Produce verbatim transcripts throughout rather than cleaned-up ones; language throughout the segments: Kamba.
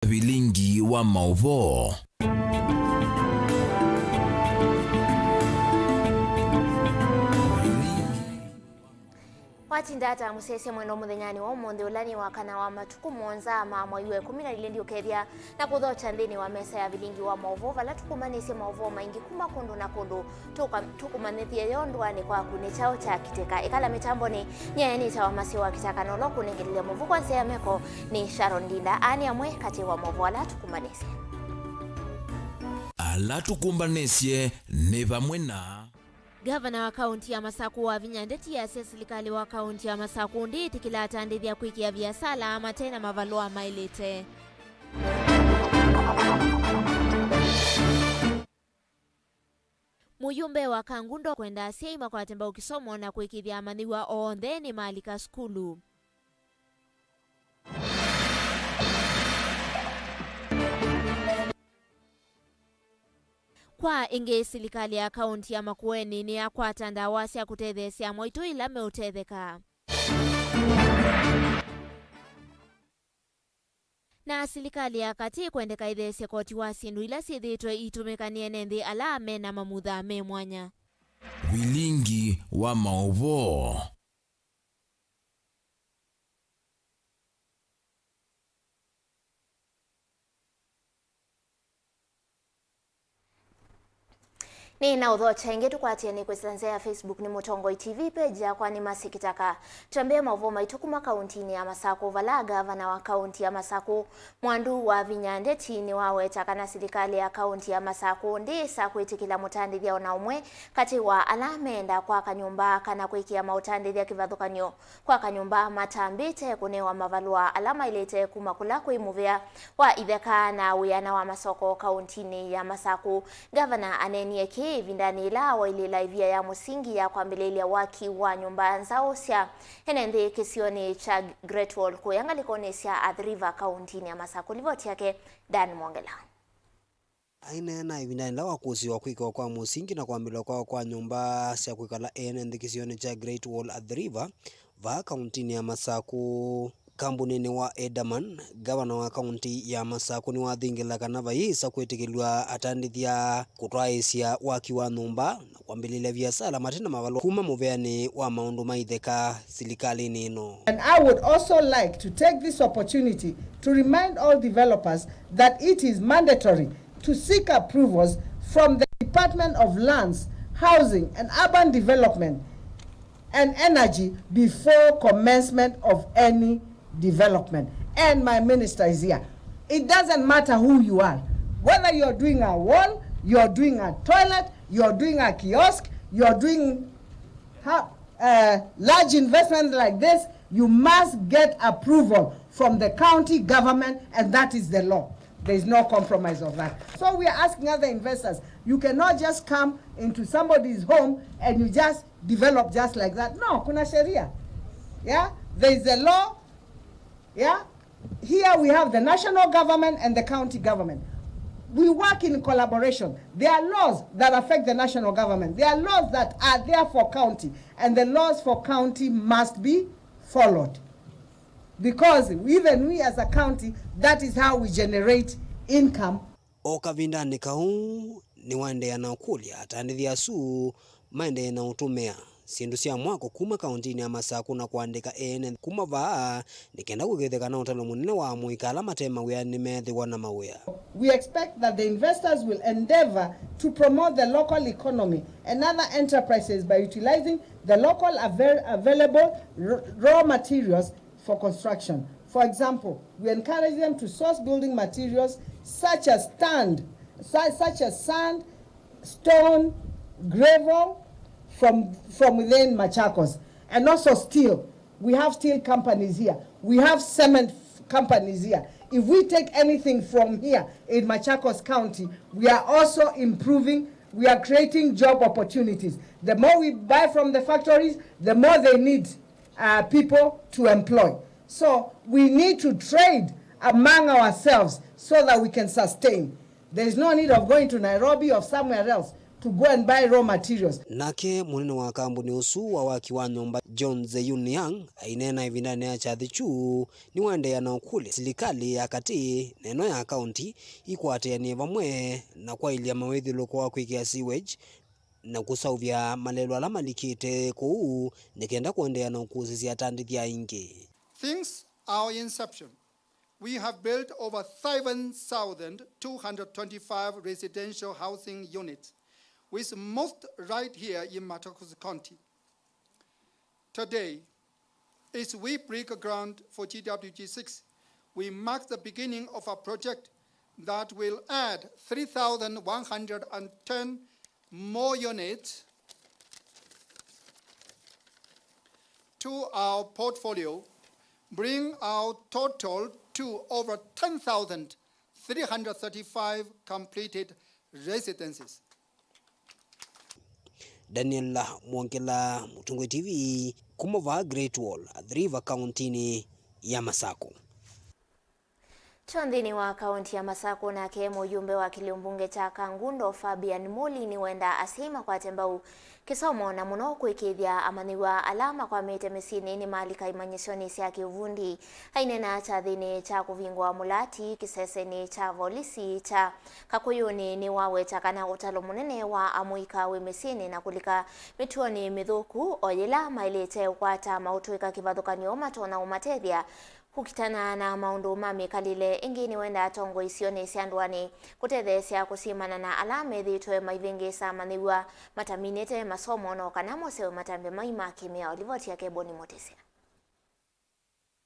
Vilingi wa maũvoo. Watinda ata mũsyaĩĩsya mwendwa mũthenyanĩ wa ũmũnthĩ, ũla nĩ wa kana wa matukũ mũonza ma mwai wa ĩkũmi na ilĩ, ndiũkethya na kũthokya nthĩnĩ wa mesa ya vilingi wa maũvoo, vala tũkũmanĩsye maũvoo maingĩ kuma kũndũ na kũndũ. Tũka-, tũkũmanyĩthye yo ndũanĩ kwaku nĩ kyaũ kya Kiteka. Ĩkala mĩtambonĩ, nyie nĩtawa Masĩ wa Kitaka, na ũla ũkũnengelelya mũvuko nzĩa ya meko nĩ Sharon Ndinda. Aa nĩ amwe katĩ wa maũvoo ala tũkũmbanĩsye. Ala tũkũmbanĩsye nĩ vamwe na. Ngavana wa kaunti ya Masakũ Wavinya Ndeti asya silikalĩ wa kaunti ya Masakũ ndĩĩtĩkĩla atandĩthya kwĩkĩa viasala mate na mavalũa maĩlĩte. Mũyũmbe wa Kangundo kwenda asyai makwate mbau kĩsomo na kũĩkĩĩthya amanyĩw'a onthe nĩmalika sukulu. Kwa ĩngĩ, silikalĩ ya kaunti ya Makueni nĩyakwata ndawa sya kũtetheesya amwaitũ ĩla meũtetheka. Na silikalĩ ya katĩ ĩkwendeka ĩtheesye koti wa syĩndũ ila syĩthĩĩtwe iitũmĩka nĩ ene nthĩ ala me na mamutha me mwanya. Vilingi wa maũvoo. Nĩ na ũthokya ĩngĩ tũkwatĩe nĩ kwĩsĩla nzĩa ya Facebook nĩ Mũtongoi T V, page yakwa nĩ Mercy Kitaka. Twambĩe maũvoo maitũ kuma kauntinĩ ya Masakũ, vala ngavana wa kaunti ya Masakũ, Mwandu Wavinya Ndeti, nĩwaweta kana silikalĩ ya kaunti ya Masakũ ndĩĩsa kwĩtĩkĩla mũtandĩthya o na ũmwe katĩ wa ala meenda kwaka nyũmba kana kwĩkĩa maũtandĩthya kĩvathũkany'o kwaka nyũmba matambĩte kũnewa mavalũa ala maĩlĩte kuma kũla kwĩ mũvĩa wa itheka na wĩana wa masoko kauntinĩ ya Masakũ. Ngavana aneenie kĩĩ ĩvindanĩ yĩla wailĩĩla ĩvia ya mũsingi ya kwambĩlĩĩlya waki wa nyũmba nzaũ sya ene nthĩ kĩsionĩ kya Great Wall kũya ngalĩkonĩ sya Athi River kauntinĩ ya Masakũ. Livoti yake Dan Mwongela. Aineena ĩvindanĩ yĩla wakũsĩĩwa kwĩkĩwa kwa mũsingi na kwambĩlĩlwa kwawa kwa nyũmba sya kwĩkala ene nthĩ kĩsionĩ kya Great Wall Athi River, vaa kauntinĩ ya Masakũ, kambunĩnĩ wa Edaman, ngavana wa kaunti ya Masakũ nĩwathingĩla kana vayĩsa kwĩtĩkĩlw'a atandĩthya kũtwaĩĩsya waki wa nyũmba na kwambĩlĩlya viasala mate na mavalũa kuma mũveanĩ wa maũndũ ma itheka silikalĩnĩ ĩno. And I would also like to take this opportunity to remind all developers that it is mandatory to seek approvals from the Department of Lands, Housing and Urban Development and Energy before commencement of any development. And my minister is here. It doesn't matter who you are, whether you're doing a wall, you're doing a toilet, you're doing a kiosk, you're doing ha-, uh, large investment like this, you must get approval from the county government, and that is the law. There is no compromise of that. So we are asking other investors, you cannot just come into somebody's home and you just develop just like that. No, kuna sheria. Yeah? There is a law. Yeah? Here we have the national government and the county government. We work in collaboration. There are laws that affect the national government. There are laws that are there for county, and the laws for county must be followed. Because even we as a county, that is how we generate income. O kavindanĩ kau, nĩwaendeea na ũkũlya atandĩthya asu maendee na ũtũmĩa syĩndũ sya mwako kuma kauntinĩ ya Masakũ na kũandĩka ene kuma vaa nĩ kenda kũĩkĩĩthya kana ũtalo mũnene wa amũika ala mate mawĩa nĩmeethĩwa na mawĩa. We expect that the investors will endeavor to promote the local economy and other enterprises by utilizing the local avail-, available r-, raw materials for construction. For example, we encourage them to source building materials such as sand, su-, such as sand, stone, gravel from, from within Machakos, and also steel. We have steel companies here. We have cement f-, companies here. If we take anything from here in Machakos County, we are also improving, we are creating job opportunities. The more we buy from the factories, the more they need uh, people to employ. So we need to trade among ourselves so that we can sustain. There is no need of going to Nairobi or somewhere else. to go and buy raw materials. Nake mũnene wa kambuni ũsu wa waki wa nyũmba, John Zeyun Yang, aineena ĩvindanĩ ya kyathĩ kyu, nĩwaendeea na ũkũlya silikalĩ ya katĩ na ĩno ya kaunti ikwatĩanĩe vamwe na kwaĩlya mawĩthyũlũlũko wa kwĩkĩa sewage na kũseũvya malelũ ala malikĩte kũu nĩ kenda kũendeea na ũkũsĩsya atandĩthya aingĩ. Since our inception, we have built over seven thousand two hundred twenty-five residential housing units, with most right here in Machakos County. Today, as we break ground for G W G six, we mark the beginning of a project that will add three thousand one hundred and ten more units to our portfolio, bring our total to over ten thousand three hundred thirty-five completed residences. Daniel Mwongela, Mũtongoi T V, kuma vaa Great Wall, Athi River, kauntinĩ ya Masako. Kyo nthĩnĩ wa kaunti ya Masako, nake mũyumbe wa kĩlĩo mbunge kya Kangundo, Fabian Muli, nĩwenda asyai makwate mbau kĩsomo, na mũno kũĩkĩĩthya amanyĩw'a ala makwamĩte mĩsyĩnĩ nĩmalika imanyĩsyonĩ sya kĩũvundi. Aineena kyathĩnĩ kya kũvingũa mũlati kĩsesenĩ kya volisi kya Kakũyũnĩ, nĩwaweta kana ũtalo mũnene wa amũika wĩ mĩsyĩnĩ na kũlika mĩtuonĩ mĩthũku, o yĩla maĩlĩte ũkwata maũtũĩka kĩvathũkany'o matonya ũmatethya kũkitana na maũndũ ma mĩkalĩle. Ĩngĩ, nĩwendaa atongoi isionĩ sya ndũanĩ kũtetheesya kũsyĩmana na ala methĩĩtwe maivĩngĩĩsa amanyĩw'a mataminĩte masomo, no kana mosewe matambya mai ma kĩmĩao. Livoti yake Boni Mũtĩsya.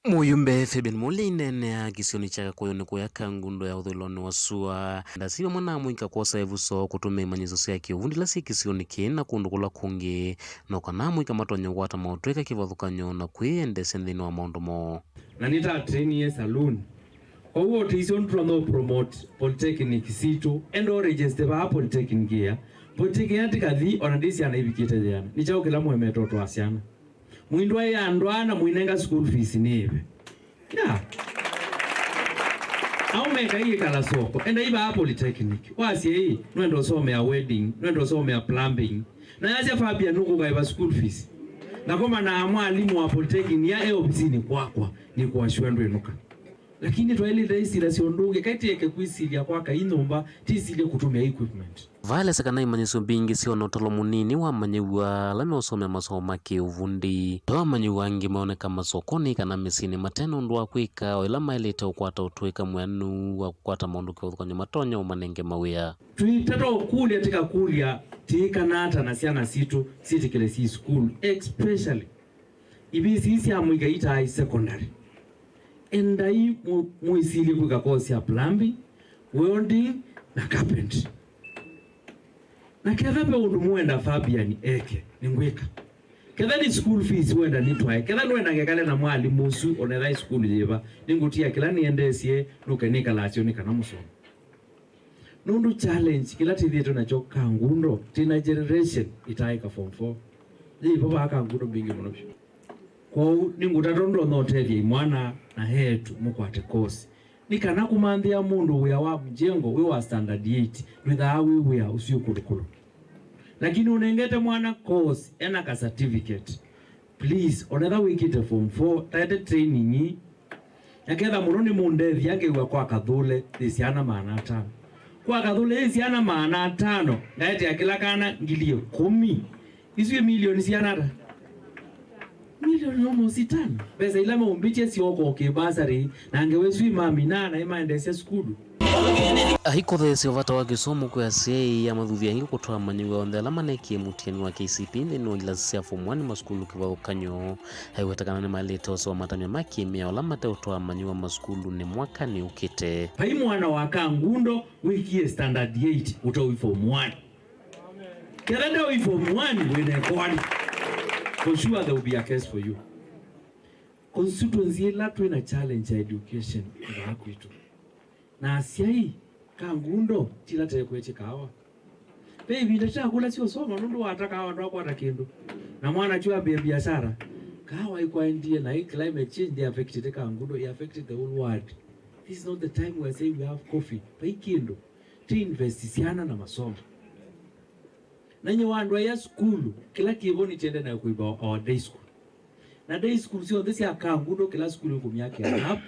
Mũyumbe Fabian Muli aineenea kĩsionĩ kya Kakũyũnĩ kũya Kangundo ya ũthũĩlonĩ wa sua, ndasi vamwe na amũika kwosa ĩvuso kũtũmĩa imanyĩsyo sya kĩũvundi ila syĩ kĩsionĩ kĩĩ na kũndũ kũla kũngĩ, no kana amũika matonye kũkwata maũtũĩka kĩvathũkany'o na kwĩyendeesya nthĩnĩ wa maũndũ moo. Na nĩtatĩnie saloon. Kwoou ũtĩsyo nĩtũtonya ũ promote polytechnic sitũ. Enda ũregister vaa polytechnic ĩya. Polytechnic ĩya tĩkathi, ona ndĩ syana ivikĩte yĩana. Nĩ kyaũ kĩla mũemete ũtwaa syana? Mwindwaĩa andũ aa na mũinenga school fees nĩ ĩve? Yeah. Au mekai ĩkala soko. Endai vaa polytechnic. Wasye ĩ, nũenda ũsomea welding, nũenda ũsomea plumbing. Na yasya Fabian nũkũkaĩva school fees. Ngakomana na mwalimũ wa polytechnic ya e ovisinĩ kwakwa, nĩkũasywa ndwĩnũka. Lakini twaĩlĩte ĩsilya sya ũndũ ũngĩ, kaĩ tĩeke kwĩsilya kwaka ii nyũmba, tĩsilye kũtũmĩa equipment. Vaelesya kana imanyĩsyo mbingĩ syona ũtalo mũnini wa amanyĩw'a ala meũsomea masomo ma kĩũvundi. Ve amanyĩw'a angĩ meoneka masokonĩ kana mĩsyĩnĩ mate na ũndũ wa kwĩka, o ĩla maĩlĩte ũkwata ũtũĩka mwĩanu wa kũkwata maũndũ kĩvathũkany'o matonya ũmanenge mawĩa. Twĩtata ũkũlya, tĩkakũlya, tĩĩkana ata na syana sitũ syĩtĩkĩle syĩ sukulu, especially ivisi ii sya mũika itaai secondary. Endai mũ-, mwĩsilye kwĩka course sya plumbing, welding, na carpentry. Na ketha ve ũndũ mũenda Fabian eke, nĩngwĩka. Ketha nĩ school fees wenda nĩtwae, ketha nĩwenda ngekale na mwalimũ ũsu, onetha ĩ sukulu yĩva, nĩngũtia kĩla nĩendeesye, nũke nĩkalasyo nĩ kana mũsomo. Nũndũ challenge kĩla tĩthĩĩtwe nakyo Kangundo, twĩ na generation ĩtaaĩka form four. Yĩvo vaa Kangundo mbingĩ mũno vyũ. Kwoou nĩngũtata ũndũ ndonya ũtethya imwana na eĩtu mũkwate course. Nĩ kana kũmanthĩa mũndũ wĩa wa mjengo wĩ wa standard eight, ndwĩthaa wĩ wĩa ũsu kũlũkũlũ. Lakini ũnengete mwana course ena ka certificate, please, onetha wĩkĩte form four, taete training ii. Na ketha mũno nĩmũndethya ngew'a kwa Kathũle yĩ syana maana atano. Kwa Kathũle yĩ syana maana atano, ngaetea kĩla kana ngili ĩkũmi. Isu ĩ milioni siana ata? Milioni almost itano. Mbesa ila maumbĩtye syoko kĩ bursary, na ngewa isu imamina na imaendeesya sukulu. Aikũtheesya ũvata wa kĩsomo kwĩ asyai, amathuthya aingĩ kũtwaa amanyĩw'a onthe ala manekie mũtiani wa K C P E nthĩnĩ wa ngilasi sya form one masukulu kĩvathũkany'o. Aiweta kana nĩmaĩlĩte ũseũva matambya ma kĩmĩao ala mateũtwaa amanyĩw'a masukulunĩ mwakanĩ ũkĩte. Vai mwana wa Kangundo wĩkie standard eight ũtaũi form one. Ketha ndaũi form one wĩna ĩkoani, for sure there will be a case for you. Constituency ĩla twĩ na challenge ya education vaa kwitũ. Na asyai, Kangundo ti ĩla tekwetye kaawa. Ve ĩvinda tũtakũlasya ũsoma nũndũ wata kaawa ndwakwata kĩndũ. Na mwanake ambĩe biashara. Kaawa ĩkwaendie na ĩ climate change ndĩ affected Kangundo, ĩ affected the whole world. This is not the time we are saying we have coffee. Vai kĩndũ. Tũ invest syana na masomo. Na nyie wa andũ aya sukulu, kĩla kĩvo nĩtĩende na kũiva our day school. Na day school syonthe sya Kangundo, kĩla sukulu ĩkũmyakĩa lab,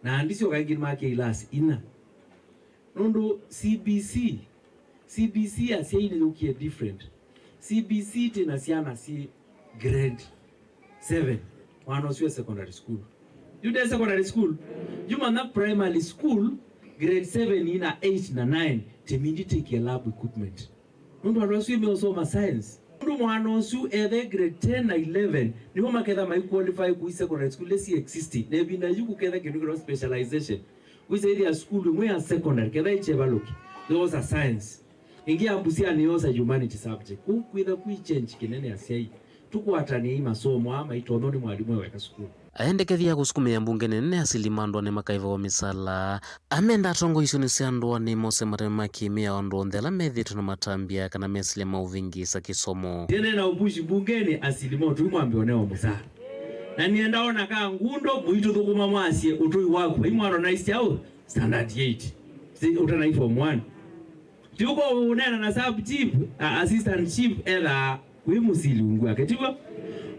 na andisyo kaingĩ nĩmakĩa ilasi inya. Nũndũ C B C, C B C asyai nĩyũkie different. C B C tĩ na syana syĩ grade seven, mwana ũsu e secondary school. Yu nde secondary school, yu manya primary school, grade seven na eight na nine, tĩmindi tĩkĩe lab equipment. Nũndũ andũ asu meũsoma science. Nũndũ mwana ũsu ethe grade ten na eleven, nĩmo maketha mai qualify kũi secondary school ila si exist. Na ĩvinda yu kũketha kĩndũ kĩtwa specialization. Wĩsa ĩthĩa sukulu ĩmwe ya secondary, ketha ĩkyevalũki, yosa science. Ĩngĩ ya Busia nĩyosa humanity subject. Kũu kwĩtha kwĩ change kĩnene asyai. Tũkwatanyei masomo aa maitonywa nĩ mwalimũ e weka sukulu. Aendekethya kũsukumĩa mbunge nene ya Silimandwa nĩ makaivawa mĩsala. Amenda atongoi isionĩ sya ndũanĩ mose mateme ma kĩmĩao andũ onthe ala methĩĩtwe na matambya kana mesilya ma ũvĩngĩĩsa kĩsomo. Tene na ũpushi mbungenĩ asili mo tũimwambĩa ũneo mũsaa. Na nĩenda ona Kangundo mũitũthũkũma mwasye ũtũi waku. Vai mwana naisya ũ standard eight. Si ũtanai form one. Tiuko ũneena na sub chief, a, assistant chief ethaa kwĩ mũsili ungu wake, tiw'o?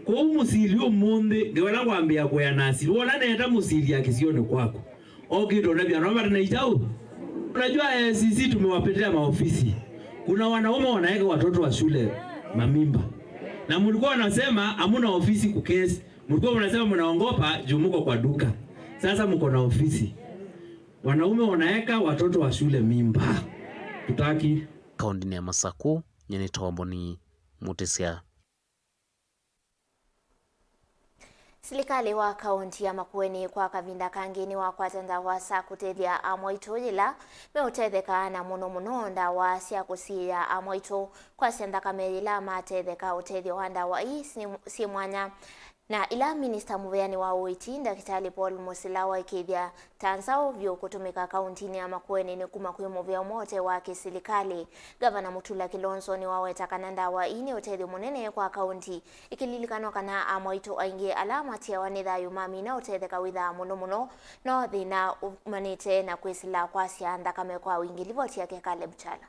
Kwoou mũsili ũmũnthĩ, ngewela kwambĩĩa kũea na asili. Wona neeta mũsili ya kĩsionĩ kwaku. Okĩtwe na vyana vamata na itau. Unajua A I C C tumewapetea maofisi. Kuna wanaume wanaweka watoto wa shule mamimba. Na mlikuwa wanasema hamuna ofisi kukesi. Mlikuwa mnasema mnaongopa juu mko kwa duka. Sasa mko na ofisi. Wanaume wanaweka watoto wa shule mimba. Tutaki. Kaũntĩnĩ ya Masakũ, nyie nĩ Tomboni Mũtĩsya. Silikalĩ wa kaũntĩ ya Makueni kwa kavinda kangĩ nĩwakwata ndawa sya kũtethya amwaitũ yĩla meũtetheka, na mũno mũno ndawa sya kũsiĩĩa amwaitũ kwasya nthakame yĩla matetheka. Ũtethyo wa ndawa ii syĩ, syĩ mwanya na ila minista mũveanĩ wa ũiiti, Ndakĩtalĩ Paul Mũsila, waĩkĩĩthya ta nzaũ vyũ kũtũmĩka kaũntĩnĩ ya Makueni nĩ kuma kwĩ mũvea ũmwe ũte wa kĩsilikalĩ. Ngavana Mutula Kilonzo nĩwaweta kana ndawa ii nĩ ũtethyo mũnene kwa kaũntĩ, ĩkĩlilikanwa kana amwaitũ aingĩ ala matiawa nĩ thayũ mamina ũtetheka wĩthaa mũno mũno no thĩna umanĩte na kwĩsĩla kwasya nthakame kwa wingĩ. Livoti yake Caleb Chala.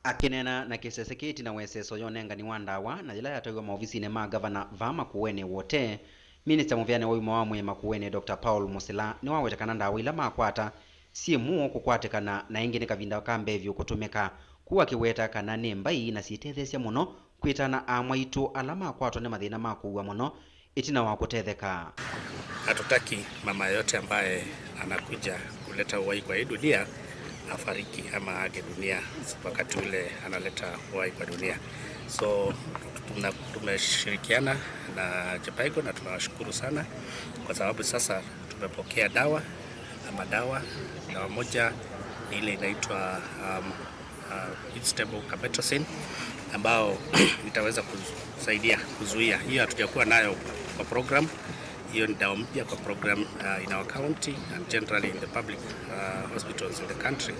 Akĩneena na kĩsese kĩĩ ĩtina wa ĩseso ya ũnengani wa ndawa na yĩla yataiwe maovisinĩ ma ngavana vaa Makueni Wote, minista mũveanĩ wa ũima wa mwĩĩ Makueni, Doctor Paul Mũsila, nĩwaweta kana ndawa ila makwata syĩ mũo kũkwatĩkana na ĩngĩ nĩ kavinda ka mbee vyũ kũtũmĩka, ku akĩweta kana nĩ mbai na syĩtetheesya mũno kwĩtana amwaitũ ala makwatwa nĩ mathĩna ma kũua mũno ĩtina wa kũtetheka. Hatutaki mama yote ambaye anakuja kuleta uhai kwa hii dunia afariki ama aage dunia wakati ule analeta uhai kwa dunia. So tuna, tumeshirikiana na Jepaigo na tunawashukuru sana kwa sababu sasa tumepokea dawa ama dawa, dawa moja ni ile inaitwa, um, uh, it's stable carbetocin ambao itaweza kusaidia kuzuia. Hiyo hatujakuwa nayo kwa program. Hiyo ni dawa mpya kwa program, uh, in our county and generally in the public, uh, hospitals in the country.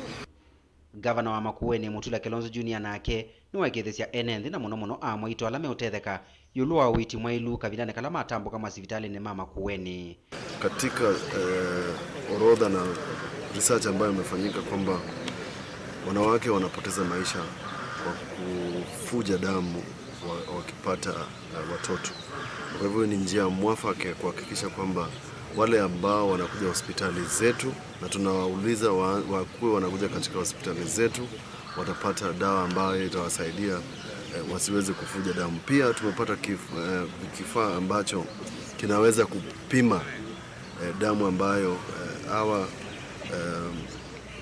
Ngavana wa Makueni Mutula Kilonzo Junior nake nĩwaĩkĩĩthĩsya ene nthĩ na mũno mũno amwaitũ ala meũtetheka ĩũlũ wa ũiiti mwaĩlu kavindanĩ kala matambũka masivitalĩnĩ ma Makueni. Katika, eh, orodha na research ambayo imefanyika kwamba wanawake wanapoteza maisha kwa kufuja damu wa-, wakipata, eh, watoto. Kwa hivyo ni njia mwafaka ya kuhakikisha kwamba wale ambao wanakuja hospitali zetu, na tunawauliza wa-, wakuwe wanakuja katika hospitali zetu, watapata dawa ambayo itawasaidia, eh, wasiweze kufuja damu. Pia tumepata kif-, eh, kifaa ambacho kinaweza kupima, eh, damu ambayo, eh, hawa, eh,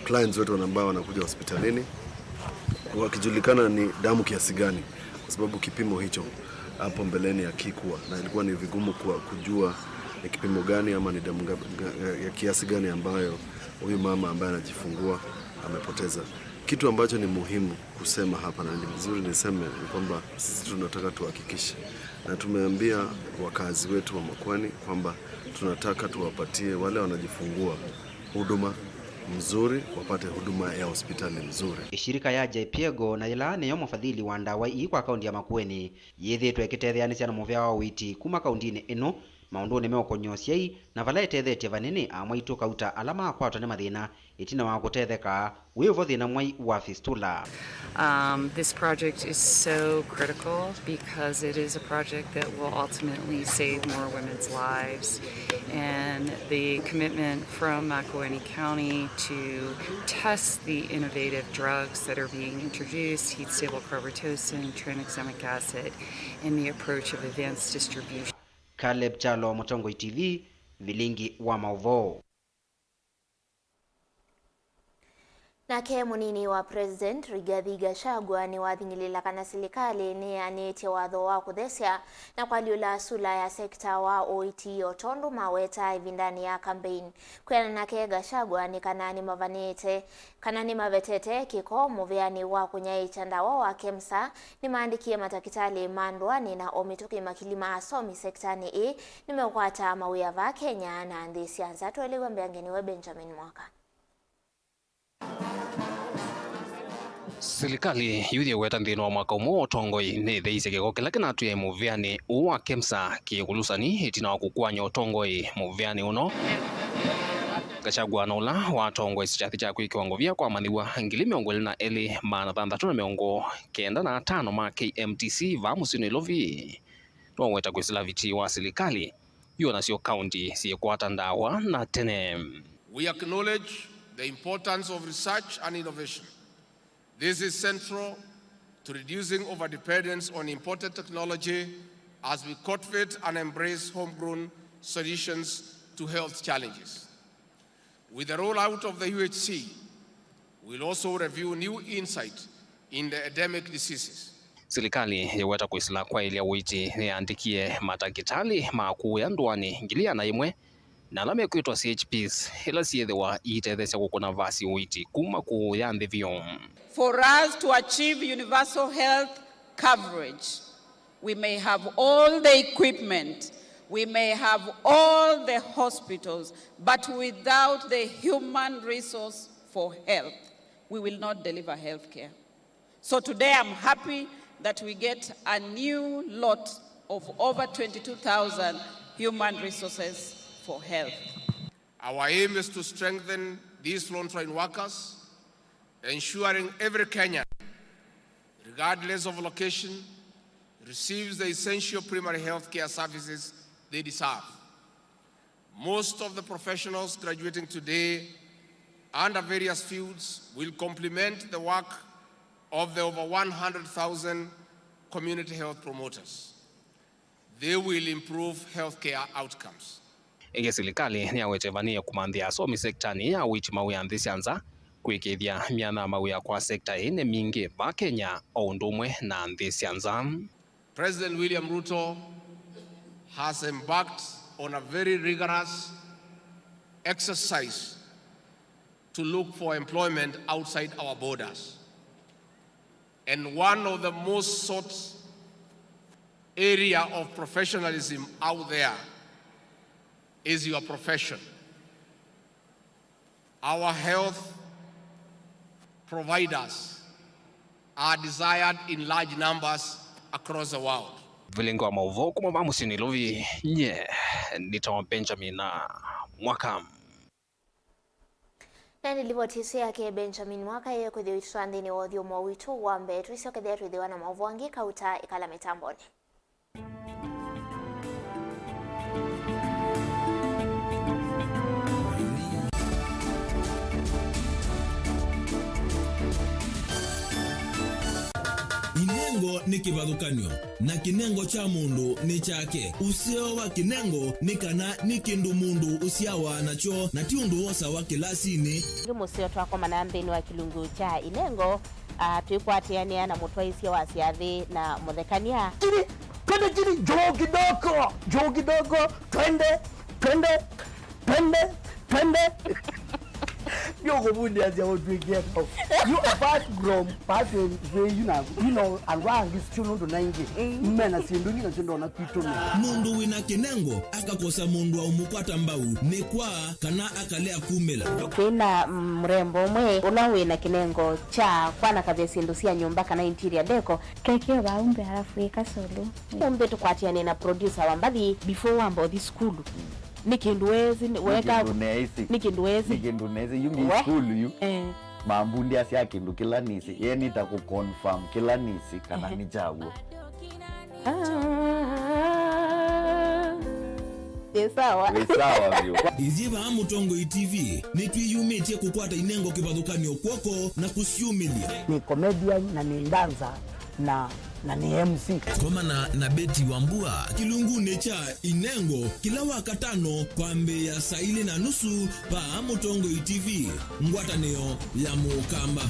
clients wetu ambao wanakuja hospitalini, wakijulikana ni damu kiasi gani, kwa sababu kipimo hicho hapo mbeleni hakikuwa, na ilikuwa ni vigumu kwa kujua ni kipimo gani ama ni damu nga-, nga-, ya kiasi gani ambayo huyu mama ambaye anajifungua amepoteza. Kitu ambacho ni muhimu kusema hapa, na ni vizuri niseme, ni kwamba sisi tunataka tuhakikishe, na tumeambia wakazi wetu wa Makueni kwamba tunataka tuwapatie wale wanajifungua huduma mzuri, wapate huduma ya hospitali mzuri. Ĩshirika ya Jepaigo, na yĩla nĩyo mũfadhili wa ndawa ii kwa kaũntĩ ya Makueni, yĩthĩĩtwe ĩkĩtetheanĩsya na mũvea wa ũiiti kuma kaũntĩnĩ ĩno maũndũnĩ meũkony'a ũsyai, na vala ĩtethetye vanene amwaitũ kauta ala makwatwa nĩ mathĩna ĩtina wa kũtetheka wĩ ũvo thĩna mwai wa fistula. Um, this project is so critical because it is a project that will ultimately save more women's lives. And the commitment from Makueni County to test the innovative drugs that are being introduced, heat stable carbetocin, tranexamic acid, and the approach of advanced distribution. Caleb Kyalo, Mũtongoi T V, Vilingi wa Maũvoo. Nake mũnini wa President, Rigathi Gachagua, nĩwathing'ĩlĩla kana silikalĩ nĩyanĩtye watho wa kũthesya na kũalyũla sula ya sekta wa ũiiti o tondũ mawetaa ĩvindanĩ ya kambeini. Kwĩana nake, Gachagua nĩ kana nĩmavanĩte, kana nĩmavetete kĩko mũvĩanĩ wa kũnyaĩĩkya ndawa wa KEMSA, nĩmaandĩkie matakĩtalĩ ma ndũanĩ na o mĩtũkĩ makili ma asomi sektanĩ ĩĩ nĩmeũkwata mawĩa vaa Kenya na nthĩ sya nza. Tũelewe mbeange nĩwe Benjamin Mwaka. Silikalĩ yu yĩweta nthĩnĩ wa mwaka ũmwe wa ũtongoi nĩtheisye kĩko kĩla kĩnatwĩe mũvĩanĩ ũũ wa KEMSA kĩkũlusani ĩtina wa kũkwany'a ũtongoi mũvĩanĩ ũno. Gachagua na ũla watongoesye kyathĩ kya kwĩkĩwa ngovia kwa amanyĩw'a ngili mĩongo ĩlĩ na elĩ maana thanthatũ na mĩongo kenda na atano ma K M T C vaa mũsyĩ Nairobi nĩwaweta kwĩsĩla vitii wa silikalĩ yu nasyo kaunti syĩkwata ndawa na tene. We acknowledge the importance of research and innovation. This is central to reducing overdependence on imported technology as we cultivate and embrace homegrown solutions to health challenges. With the rollout of the U H C, we'll also review new insight in the endemic diseases. Silikalĩ yĩweta kwĩsĩla kwaĩlya ũiiti nĩyandĩkie matakĩtalĩ ma kũũya ndũanĩ ngili ĩana yĩmwe na ala mekwĩtwa C H Ps, ila syĩthĩwa iitetheesya kũkũna vasi ũiiti kuma kũũya nthĩ vyũ. For us to achieve universal health coverage, we may have all the equipment, we may have all the hospitals, but without the human resource for health, we will not deliver health care. So today I'm happy that we get a new lot of over twenty-two thousand human resources for health. Our aim is to strengthen these frontline workers, ensuring every Kenyan, regardless of location, receives the essential primary health care services they deserve. Most of the professionals graduating today under various fields will complement the work of the over one hundred thousand community health promoters. They will improve healthcare outcomes. Ĩngĩ, silikalĩ nĩyawete vanĩe kũmanthĩa asomi sektanĩ ya ũiiti mawĩa nthĩ sya nza, kũĩkĩĩthya myanya ya mawĩa kwa sekta ĩĩ nĩ mingĩ vaa Kenya o ũndũ ũmwe na nthĩ sya nza. President William Ruto has embarked on a very rigorous exercise to look for employment outside our borders. And one of the most sought area of professionalism out there is your profession. Our health providers are desired in large numbers across the world. Vilingi wa maũvoo kuma vaa mũsyĩ Nairobi, nye nĩtawa Benjamin Mwaka. Na nĩ livoti ĩsu yake Benjamin Mwaka ĩkũthi ũitũtwaa nthĩnĩ wa ũthyũmũo witũ wa mbee. Tũisyokethĩa twĩthĩwa na maũvoo angĩ kauta ĩkala mĩtambonĩ. Inengo nĩ kĩvathũkany'o, na kĩnengo kya mũndũ nĩ kyake. Ũseo wa kĩnengo nĩ kana nĩ kĩndũ mũndũ ũsyawa nakyo, na ti ũndũ wosawa kĩlasinĩ. Ĩngĩ mũseo twakomana nthĩnĩ wa kĩlungu kya inengo, ah, twĩkwatĩanĩa na mũtwaĩsya wa syathĩ na mũthekany'a. Chini, twende chini, juu kidogo, juu kidogo, twende, twende, twende, twende. Ũkũvundĩasya ũtwĩkie kau. You apart from pattern twĩ yu na, you know, andũ angĩ sio nũndũ na ingĩ. Mm. Mena syĩndũ ingĩ nasyo ndona kwitũ nĩ. Mũndũ wĩna kĩnengo akakosa mũndũ wa ũmũkwata mbau nĩ kwa kana akalea kumĩla. Twĩna, mm, mũrembo ũmwe ũla wĩna kĩnengo kya kwanakavya syĩndũ sya nyũmba kana interior decor. Kekeo vaa umbe alafu ĩka solo. Umbe tũkwatĩanĩe na producer wa mbathi before wamba ũthi sukulu. Nĩ kĩndũ wesĩ, nĩ weka, kĩndũ neesĩ. Nĩ kĩndũ wesĩ. Nĩ kĩndũ neesĩ, yu ngĩ sukulu yu. Eh. Mambundĩasya kĩndũ kĩla nĩsĩ. Ye nĩta kũ confirm kĩla nĩsĩ kana nĩ kyaw'o. Ah. Nĩ sawa. Nĩ sawa vyũ. Ithyĩ vaa Mũtongoi T V nĩtwĩyumĩtye kũkwata inengo kĩvathũkany'o kw'oko na kũsyumĩlya. Nĩ comedian na nĩ dancer na, na nĩ M C. Komana na Betty Wambua kĩlungunĩ kya Inengo kĩla Wakatano kwambĩĩa saa ilĩ na nusu vaa Mũtongoi T V, ngwatanĩo ya Mũkamba.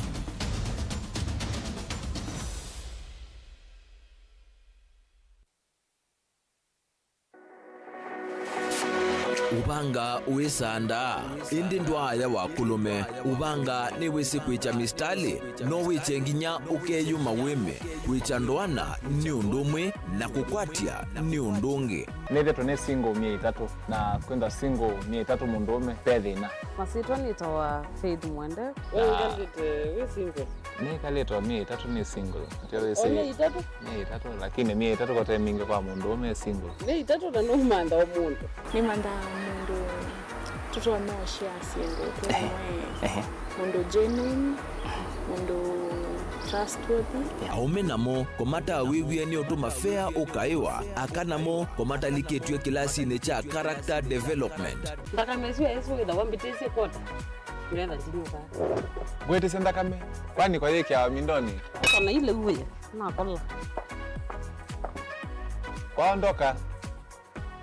Ũvanga wĩsandaa, ĩndĩ ndwaaya wa kũlũme. Ũvanga nĩwĩsĩ kwĩkya mistalĩ, no wĩkye nginya ũkeyũma wĩme. Kwĩkya ndoana nĩ ũndũ ũmwe, na kũkwatya nĩ ũndũ ũngĩ. Nĩthĩtwe nĩ single myei ĩtatũ, na kwĩthwa single myei ĩtatũ mũndũũme ve thĩna. Masyĩtwa nĩtawa Faith Mwende. We wĩkalĩte wĩ single? Nĩkalĩtwe myei ĩtatũ nĩ single. Atĩ wĩsĩ o myei ĩtatũ? Myei ĩtatũ, lakini myei ĩtatũ kote mingĩ kwa mũndũũme e single. Myei ĩtatũ na nũmantha o mũndũ. Nĩmanthaa mũndũ tũtonya ũshare syĩndũ twĩ. Ehe. Mũndũ genuine, mũndũ trustworthy. Aũme namo kũmatawĩw'e nĩ ũtũma fea ũkaĩwa, aka namo kũmatalikĩtw'e kĩlasinĩ kya character development. Nthakame ĩsu yaĩsũ wĩthawa mbĩtĩsye kota, nĩwetha ndinyũkaa. Ngwĩtĩsye nthakame, kwani kwayĩkĩawa mindonĩ? Kana ile uwe, nakola. Kwaondoka.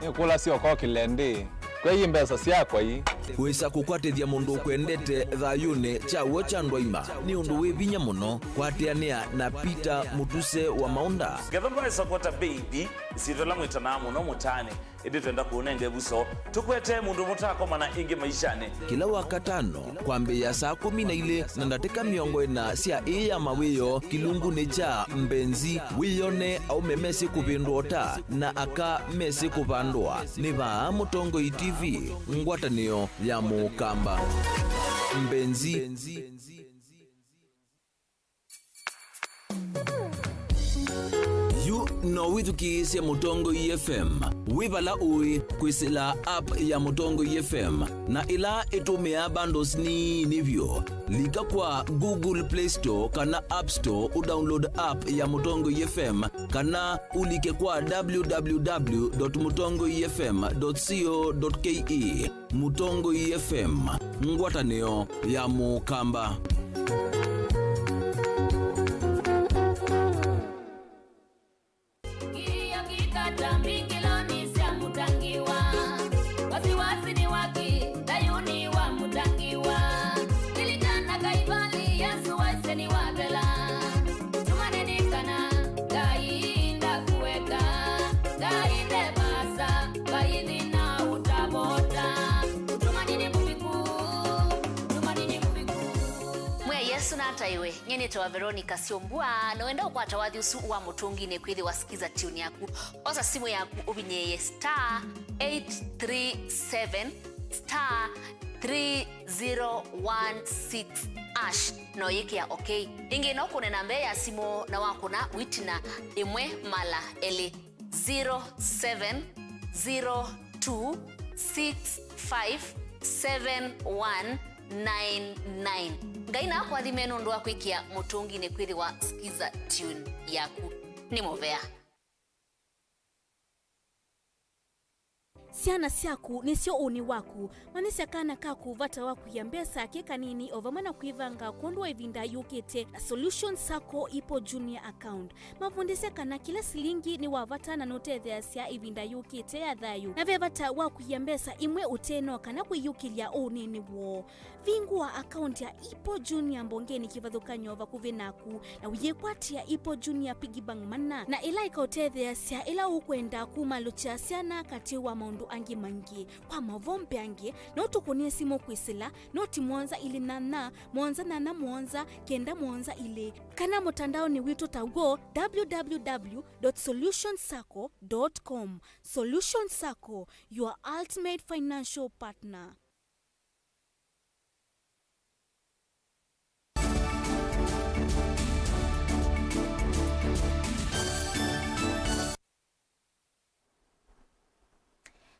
Nĩkũlasya ũkokĩle ndĩ, kwei mbesa syakwa ii. Wĩsa kũkwatĩthya mũndũ ũkwendete thayũnĩ kya w'o kya ndwaima nĩ ũndũ wĩ vinya mũno. Kwatĩanĩa na Peter Mũtuse wa Maũnda. Ngetha ndwaĩsa kwata baby, ĩsyĩtwa ĩla mwĩtanaa mũno mũtaanĩ, ĩndĩ twenda kũũnenga ĩvuso. Tũkwetee mũndũ mũtakomana ĩngĩ maishanĩ. Kĩla Wakatano kwambĩĩa saa kũmi na ilĩ na ndatĩka mĩongo ĩna sya ĩĩ ya mawĩoo kĩlungunĩ kya Mbenzi, wĩyone aũme mesĩ kũvĩndũa ũta na aka mesĩ kũvandũa. Nĩ vaa Mũtongoi T V, ngwatanĩo ya Mũkamba. Mbenzi. Yu no wĩthukĩĩsye Mũtongoi F M wĩ vala ũĩ kwĩsĩla app ya Mũtongoi F M, na ĩla ĩtũmĩaa bundles nini vyũ. Lika kwa Google Play Store kana App Store ũdownload app ya Mũtongoi F M, kana ũlike kwa w w w dot mũtongoi f m dot co dot k e. Mũtongoi F M, ngwatanĩo ya Mũkamba. Kilio kikata mbingiloni sya Mũtangiwa. Wasiwasi ni waki, Sayuni wa Mũtangiwa. Lilikana Kaivali, Yesu waisye nĩwathela. Tumanini kana Ngai ndakũeka, Ngai nde vaasa, vaithi na ũtavota. Ũtumanini mũviku, ũtumanini mũviku. Mwĩai Yesũ nataĩwe. Nyie nĩtawa Veronica Syombua, na wenda ũkwata wathi ũsu wa Mũtũnginĩ kwĩthĩwa Skiza Tune yaku. Osa simũ yaku ũvinyĩĩe star eight three seven star three zero one six hash, na ũyĩkĩa okay. Ĩngĩ no ũkũne namba ya simũ na wakũna wĩtina ĩmwe mala elĩ, zero seven zero two six five seven one nine nine. Ngai na akũathime nũndũ wa kwĩkĩa Mũtũnginĩ kwĩthĩwa Skiza Tune yaku. Nĩ mũvea. Syana syaku nĩsyo ũnĩ waku. Manyĩsya kana kaku vata wa kũia mbesa ke kanini, o vamwe na kwĩvanga kwondũ wa ĩvinda yũkĩte na Solution Sacco Ipo Junior Account. Mavundĩsye kana kĩla silingi nĩ wa vata na nũtetheeasya ĩvinda yũkĩte ya thayũ. Na ve vata wa kũia mbesa imwe ũteno kana kwĩyũkĩlya ũnĩnĩ woo. Vingũa akaunti ya Ipo Junior mbongenĩ kĩvathũkany'o vakuvĩ naku, na ũyĩkwatĩa Ipo Junior Piggy Bank mana, na ĩla ĩkaũtetheeasya ĩla ũkwenda kumalũkya syana katĩ wa maũndũ Angĩ maingĩ. Kwa maũvoo mbeange, no tũkũnĩe simũ kwĩsĩla noti mũonza ilĩ nyanya, mũonza nyanya mũonza, kenda mũonza ilĩ, kana mũtandaonĩ witũ ta w'o, w w w dot solution sacco dot com. Solution Sacco, your ultimate financial partner.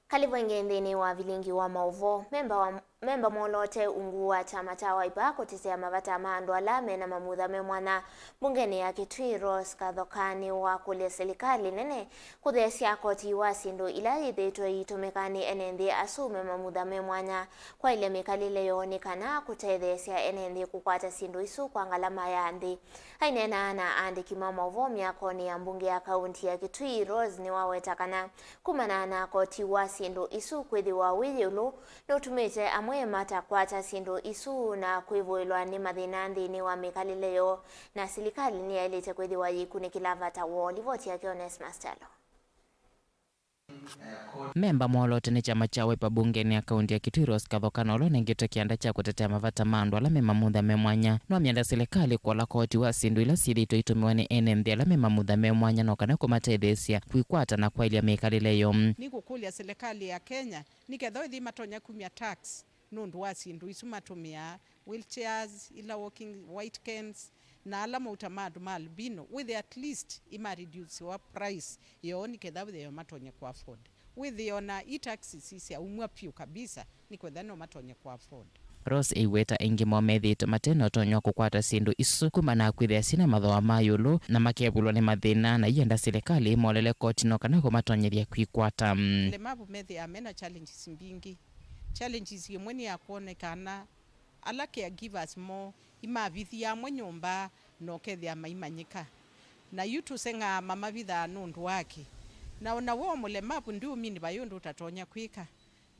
Kalĩvu ĩngĩ nthĩnĩ wa vilingi wa maũvoo. Memba wa, memba mwoloote ungu wa kyama kya Wiper kũtetea mavata ma andũ ala mena mamutha me mwanya mbungenĩ ya Kitui, Rose Kathoka, nĩwakũlya silikalĩ nene kũtheesya koti wa syĩndũ ila yĩthĩĩtwe iitũmĩka nĩ ene nthĩ asu me mamutha me mwanya kwaĩlya mĩkalĩle yoo nĩ kana kũtetheesya ene nthĩ kũkwata syĩndũ isu kwa ngalama ya nthĩ. Aineenaa na aandĩki ma maũvoo myakonĩ ya mbunge ya kaunti ya Kitui, Rose nĩwaweta kana kumana na koti wa syĩndũ isu kwĩthĩwa wĩ ĩũlũ nũtumĩte amwe matakwata syĩndũ isu na kwĩvũĩlwa nĩ mathĩna nthĩnĩ wa mĩkalĩle yoo, na silikalĩ nĩyaĩlĩte kwĩthĩwa yĩkunĩkĩla vata woo. Livoti yake Onesmus Kyalo. Memba mwoloote nĩ kyama kya Wiper mbungenĩ ya kaunti ya Kitui, Rose Kathoka, na ũla ũnengĩtwe kĩanda kya kũtetea mavata ma andũ ala me mamutha me mwanya, nĩwamyenda silikalĩ kũola koti wa syĩndũ ila syĩthĩĩtwe itũmĩwa nĩ ene nthĩ ala me mamutha me mwanya, no kana kũmatetheesya kwĩkwata na kwaĩlya mĩkalĩle yoo. Nĩngũkũlya silikalĩ ya Kenya nĩ ketha ĩthĩ matonya kumya tax nũndũ wa syĩndũ isu matũmĩaa, wheelchairs, ila walking, white canes, na ala mauta ma andũ ma albino, wĩthĩe at least imareduciwa price yoo nĩ ketha wĩthĩe matonye kũ afford. Wĩthĩe ona i taxes syaumw'a vyũ kabisa nĩ kwetha no matonye kũ afford. Rose aiweta aingĩ moo methĩĩtwe mate na ũtonyi wa kũkwata syĩndũ isu kumana na kwĩthĩa syĩna mathooa ma ĩũlũ na makevulwa nĩ mathĩna, na ienda silikalĩ ĩmolele koti no kana kũmatonyethya kwĩkwata. Alemavu methĩaa mena challenges mbingĩ. Challenges ĩmwe nĩ ya kwonekana ala caregivers moo imavithia amwe nyũmba na ũkethĩa maimanyĩka. Na yu tũseng'aa mamavithaa nũndũ wake. Na ona we o mũlemavu ndĩũmini vai ũndũ ũtatonya kwĩka.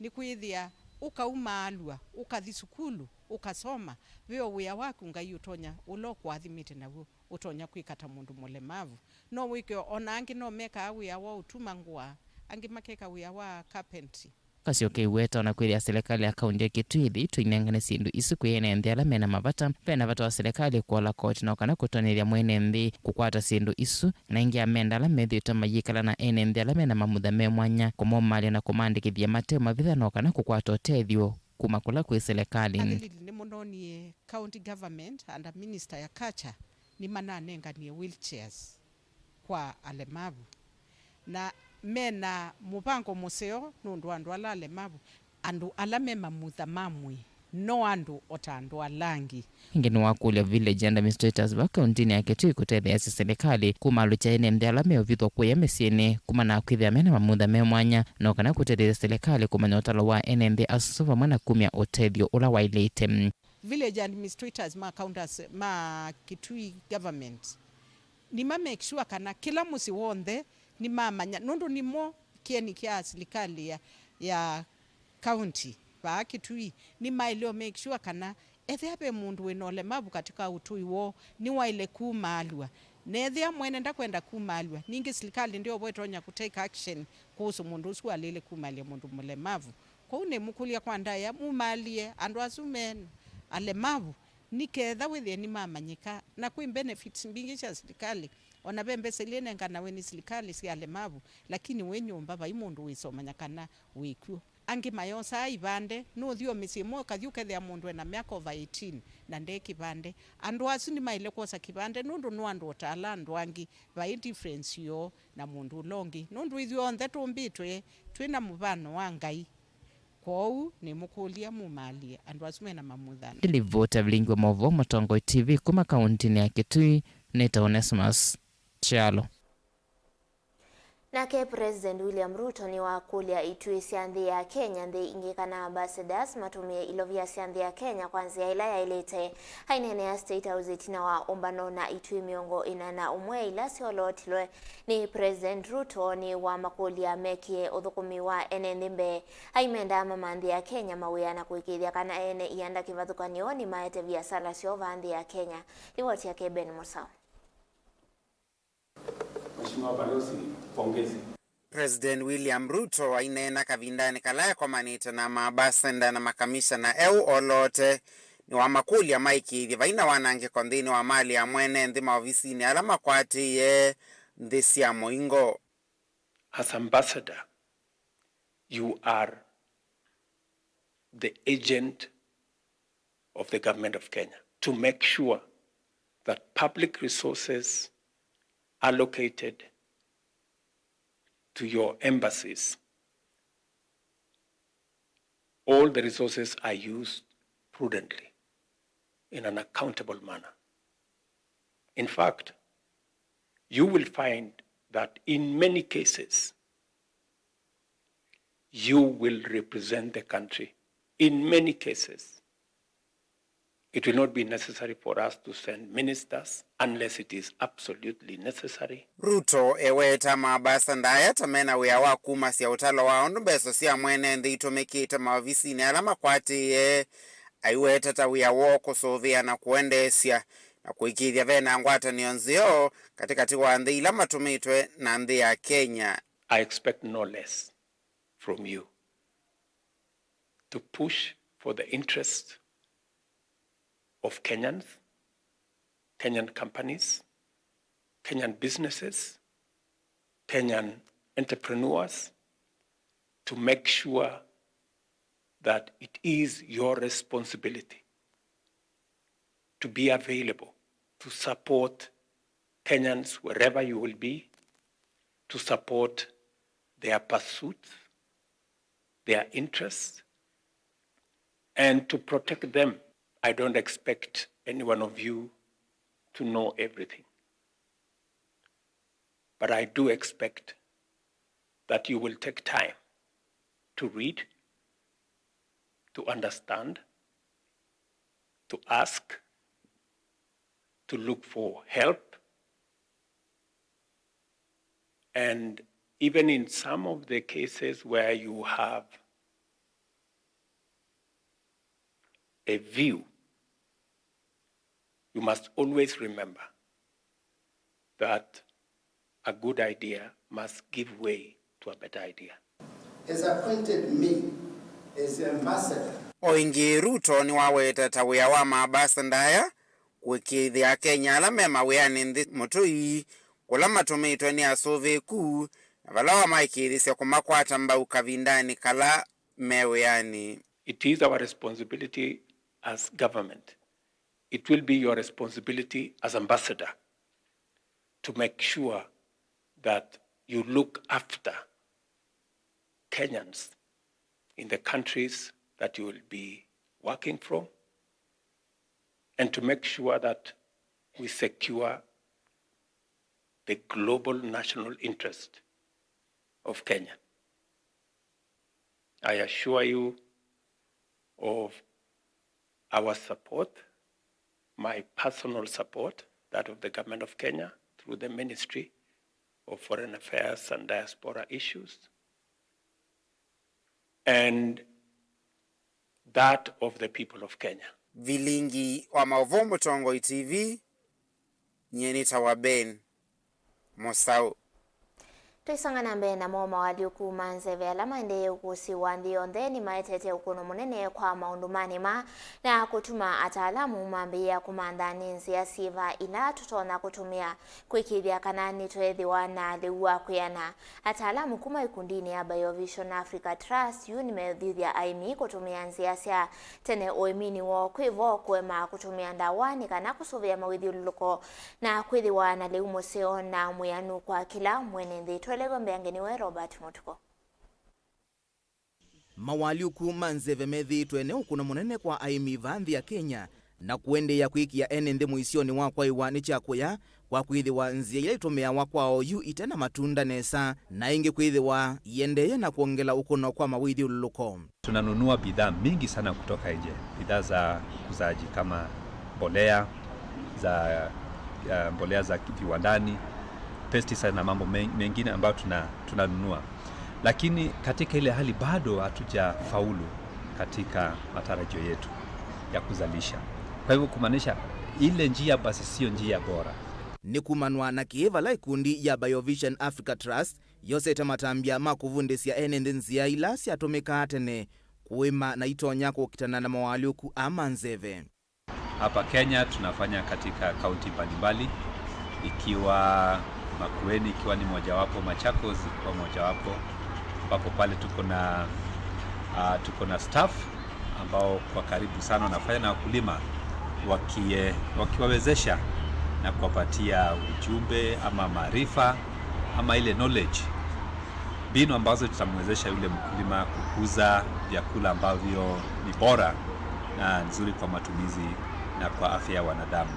Nĩkwĩthĩa ũkaumaalw'a, ũkathi sukulu, ũkasoma, ve o wĩa waku Ngai ũtonya, ũla ũkũathimĩte naw'o, ũtonya kwĩka ta mũndũ mũlemavu. No wĩke, ona angĩ no mekaa wĩa wa ũtuma ngũa, angĩ makeka wĩa wa carpentry. Kasyoka aiweta ona kwĩthĩa silikalĩ ya kaunti ya Kitui ĩthĩĩtwe ĩinengane syĩndũ isu kwĩ ene nthĩ ala mena mavata, vena vata wa silikalĩ kũola koti no kana kũtonyethya mwene nthĩ kũkwata syĩndũ isu, na ĩngĩ amenda ala methĩĩtwe mayĩkala na ene nthĩ ala mena mamutha me mwanya kũmomaalya na kũmaandĩkĩthya mate mavitha no kana kũkwata ũtethyo kuma kũla kwĩ silikalĩ. Athilili nĩmũnonie county government under minister ya culture nĩmananenganie wheelchairs kwa alemavu, na mena mũvango mũseo nũndũ wa andũ ala alemavu, andũ ala me mamutha ma mwĩĩ, no andũ o ta andũ ala angĩ. Ĩngĩ nĩwakũlya village administrators va kauntinĩ ya Kitui kũtetheesya silikalĩ kũmaalũkya ene nthĩ ala meũvithwa kũya mĩsyĩnĩ kumana na kwĩthĩa mena mamutha me mwanya, no kana kũtetheesya silikalĩ kũmanya ũtalo wa ene nthĩ asu vamwe na kumya ũtethyo ũla waĩlĩte. Village administrators ma counties ma Kitui government nĩma make sure kana kĩla mũsyĩ w'onthe nĩmamanya, nũndũ nĩmo kĩeni kya silikalĩ ya, ya county vaa Kitui, nĩmaĩle o make sure kana ethĩa ve mũndũ wĩna ũlemavu katika ũtũi woo, nĩwaĩle kumaalw'a. Na ethĩa mwene ndakwenda kumaalw'a, ningĩ silikalĩ ndyovo ĩtonya kũtake action kũhusu mũndũ ũsu walĩle kumaalya mũndũ mũlemavu. Kwoou nĩmũkũlya kwa ndaĩa, mumaalye andũ asu me alemavu, nĩ ketha wĩthĩe nĩmamanyĩka. Na kwĩ benefits mbingĩ sya silikalĩ, ona ve mbesa ila inenganawe nĩ silikalĩ sya alemavu, lakini wĩ nyũmba vai mũndũ wĩsomanya kana wĩ kw'o. Angĩ mayosaa ivande, nũthi o mĩsyĩ ĩmwe ũkathi ũkethĩa mũndũ ena myaka over eighteen na nde kĩvande. Andũ asu nĩmaĩle kwosa kĩvande nũndũ no andũ o ta ala andũ angĩ, vai difference yoo na mũndũ ũla ũngĩ, nũndũ ithyonthe tũmbĩtwe twĩ na mũvano wa Ngai. Kwoou nĩmũkũlya mumaalye andũ asu mena mamutha. Ndilivota vilingi wa maũvoo Mũtongoi T V kuma kauntinĩ ya Kitui, nĩtawa Onesmus Kyalo. Nake President William Ruto nĩwakũlya ituĩ sya nthĩ ya Kenya nthĩ ingĩ kana ambassadors matũmĩe ilovia sya nthĩ ya Kenya kwa nzĩa ĩla yaĩlĩte. Aineenea State House ĩtina wa ũmbano na ituĩ mĩongo ĩna na ũmwe ila syolootilwe nĩ President Ruto, nĩwamakũlya mekĩe ũthũkũmi wa ene nthĩ mbee. Aimenda mama nthĩ ya Kenya mawĩa na kũĩkĩĩthya kana ene ianda kĩvathũkany'o nĩmaete viasala syoo vaa nthĩ ya Kenya. Livoti yake Ben Mũsao. Mheshimiwa Balozi, pongezi. President William Ruto aineena kavindanĩ kala ekomanĩte na maabasenda na makamishana eũ oloote, nĩwamakũlya maĩkĩĩthye vai na wanangĩko nthĩnĩ wa mali ya mwene nthĩ maovisinĩ ala makwatĩĩe nthĩ sya mũingo. As ambassador, you are the agent of the government of Kenya to make sure that public resources allocated to your embassies, all the resources are used prudently in an accountable manner. In fact, you will find that in many cases, you will represent the country. In many cases, it will not be necessary for us to send ministers unless it is absolutely necessary. Ruto eweta maabasanda aya ta mena wĩa wa kumasya ũtalo wa ũndũ mbesa sya mwene nthĩ itũmĩkĩte maovisinĩ ala makwatĩĩe, aiweta ta wĩa woo kũsũvĩa na kũendeesya na kũĩkĩĩthya ve na ngwatanĩo nzeo katĩkatĩ wa nthĩ ila matũmĩtwe na nthĩ ya Kenya. I expect no less from you to push for the interest of Kenyans, Kenyan companies, Kenyan businesses, Kenyan entrepreneurs, to make sure that it is your responsibility to be available to support Kenyans wherever you will be, to support their pursuits, their interests, and to protect them. I don't expect any one of you to know everything, but I do expect that you will take time to read, to understand, to ask, to look for help, and even in some of the cases where you have a view, you must always remember that a good idea must give way to a better idea. Has appointed me as ambassador. O ĩngĩ, Ruto nĩwaweta ta wĩa wa maabasanda aya kũĩkĩĩthya Akenya ala me mawĩanĩ nthĩ mũtũi kũla matũmĩtwe nĩ asũvĩĩku, na vala wamaĩkĩĩthĩsya kũmakwata mbau kavindanĩ kala me wĩanĩ. It is our responsibility as government. It will be your responsibility as ambassador to make sure that you look after Kenyans in the countries that you will be working from, and to make sure that we secure the global national interest of Kenya. I assure you of our support, my personal support, that of the Government of Kenya through the Ministry of Foreign Affairs and Diaspora Issues, and that of the people of Kenya. Vilingi wa maũvoo Mũtongoi T V, nyie nĩtawa Ben Mũsaũ. Tũisonga na mbee namo, mawalyũku ma nzeve ala maendee ũkũsĩ wa nthĩ yonthe nĩmaetete ũkũno mũnene kwa maũndũ ma nĩma na kũtuma ataalamu mambĩĩa kũmantha nĩ nzĩa syĩva ila tũtonya kũtũmĩa kwĩkĩĩthya kana nĩtweethĩwa na lĩu wa kwĩana. Ataalamu kuma ĩkundinĩ ya Biovision Africa Trust yu nĩmethuthya aĩmi kũtũmĩa nzĩa sya tene ũĩminĩ woo, kwĩ vo kũema kũtũmĩa ndawa nĩ kana kũsũvĩa mawĩthyũlũlũko na kwĩthĩwa na lĩu mũseo na mwĩanu kwa kĩla mwene nthĩ. Twelew'e mbeange nĩwe Robert Mũtuko. Mawalyũku ma nzeve methĩĩtwe ne ũkũno mũnene kwa aĩmi vaa nthĩ ya Kenya, na kũendeea kwĩkĩa ene nthĩ mũisyonĩ wa kwaĩwa nĩ kyakũya, kwa kwĩthĩwa nzĩa ila itũmĩawa kwao yu ite na matunda nesa, na ĩngĩ kwĩthĩwa iendeeye na kwongela ũkũno kwa mawĩthyũlũlũko. Tunanunua bidhaa mingi sana kutoka nje, bidhaa za ukuzaji kama mbolea za, uh, mbolea za viwandani, pesticides na mambo men-, mengine ambayo tuna-, tunanunua. Lakini katika ile hali bado hatujafaulu katika matarajio yetu ya kuzalisha. Kwa hivyo kumaanisha ile njia basi sio njia bora. Nĩ kumanwa na kĩĩ vala ĩkundi ya Biovision Africa Trust yosete matambya ma kũvundĩsya ene nthĩ nzĩa ila syatũmĩkaa tene kũĩma na itonya kũkitana na moalyũku aa ma nzeve. Hapa Kenya tunafanya katika kaunti mbalimbali, ikiwa Makueni ikiwa ni mojawapo, Machakos ikiwa mojawapo, ambapo pale tuko na uh, tuko na staff ambao kwa karibu sana wanafanya na wakulima wakie, wakiwawezesha na kuwapatia ujumbe ama maarifa ama ile knowledge, mbinu ambazo zitamwezesha yule mkulima kukuza vyakula ambavyo ni bora na nzuri kwa matumizi na kwa afya ya wanadamu.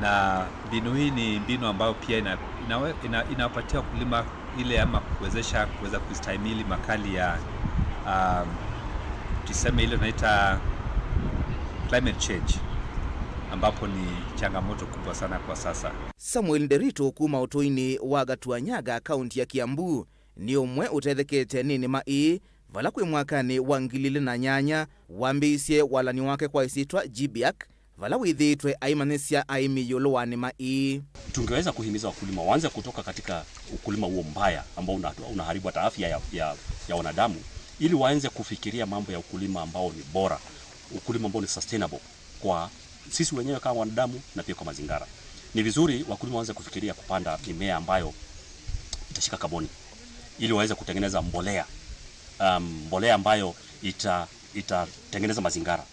Na mbinu hii ni mbinu ambayo pia ina, ina, ina, inapatia wakulima ile ama kuwezesha kuweza kustahimili makali ya um, tuseme ile tunaita climate change, ambapo ni changamoto kubwa sana kwa sasa. Samuel Nderitu kuma ũtũinĩ wa Gatuanyaga, kaunti ya Kiambu, nĩ ũmwe ũtethekete nĩ nĩma ĩĩ, vala kwĩ mwakanĩ wa ngili ilĩ na nyanya wambĩĩisye walani wake kwa ĩsyĩtwa GBAC, vala wĩthĩĩtwe aimanyĩsya aĩmi ĩũlũ wa nĩma ii. Tungeweza kuhimiza wakulima waanze kutoka katika ukulima huo mbaya ambao una, unaharibu hata afya ya, ya, ya wanadamu, ili waanze kufikiria mambo ya ukulima ambao ni bora, ukulima ambao ni sustainable kwa sisi wenyewe kama wanadamu na pia kwa mazingira. Ni vizuri wakulima waanze kufikiria kupanda mimea ambayo itashika kaboni ili waweze kutengeneza mbolea, um, mbolea ambayo ita, itatengeneza mazingira.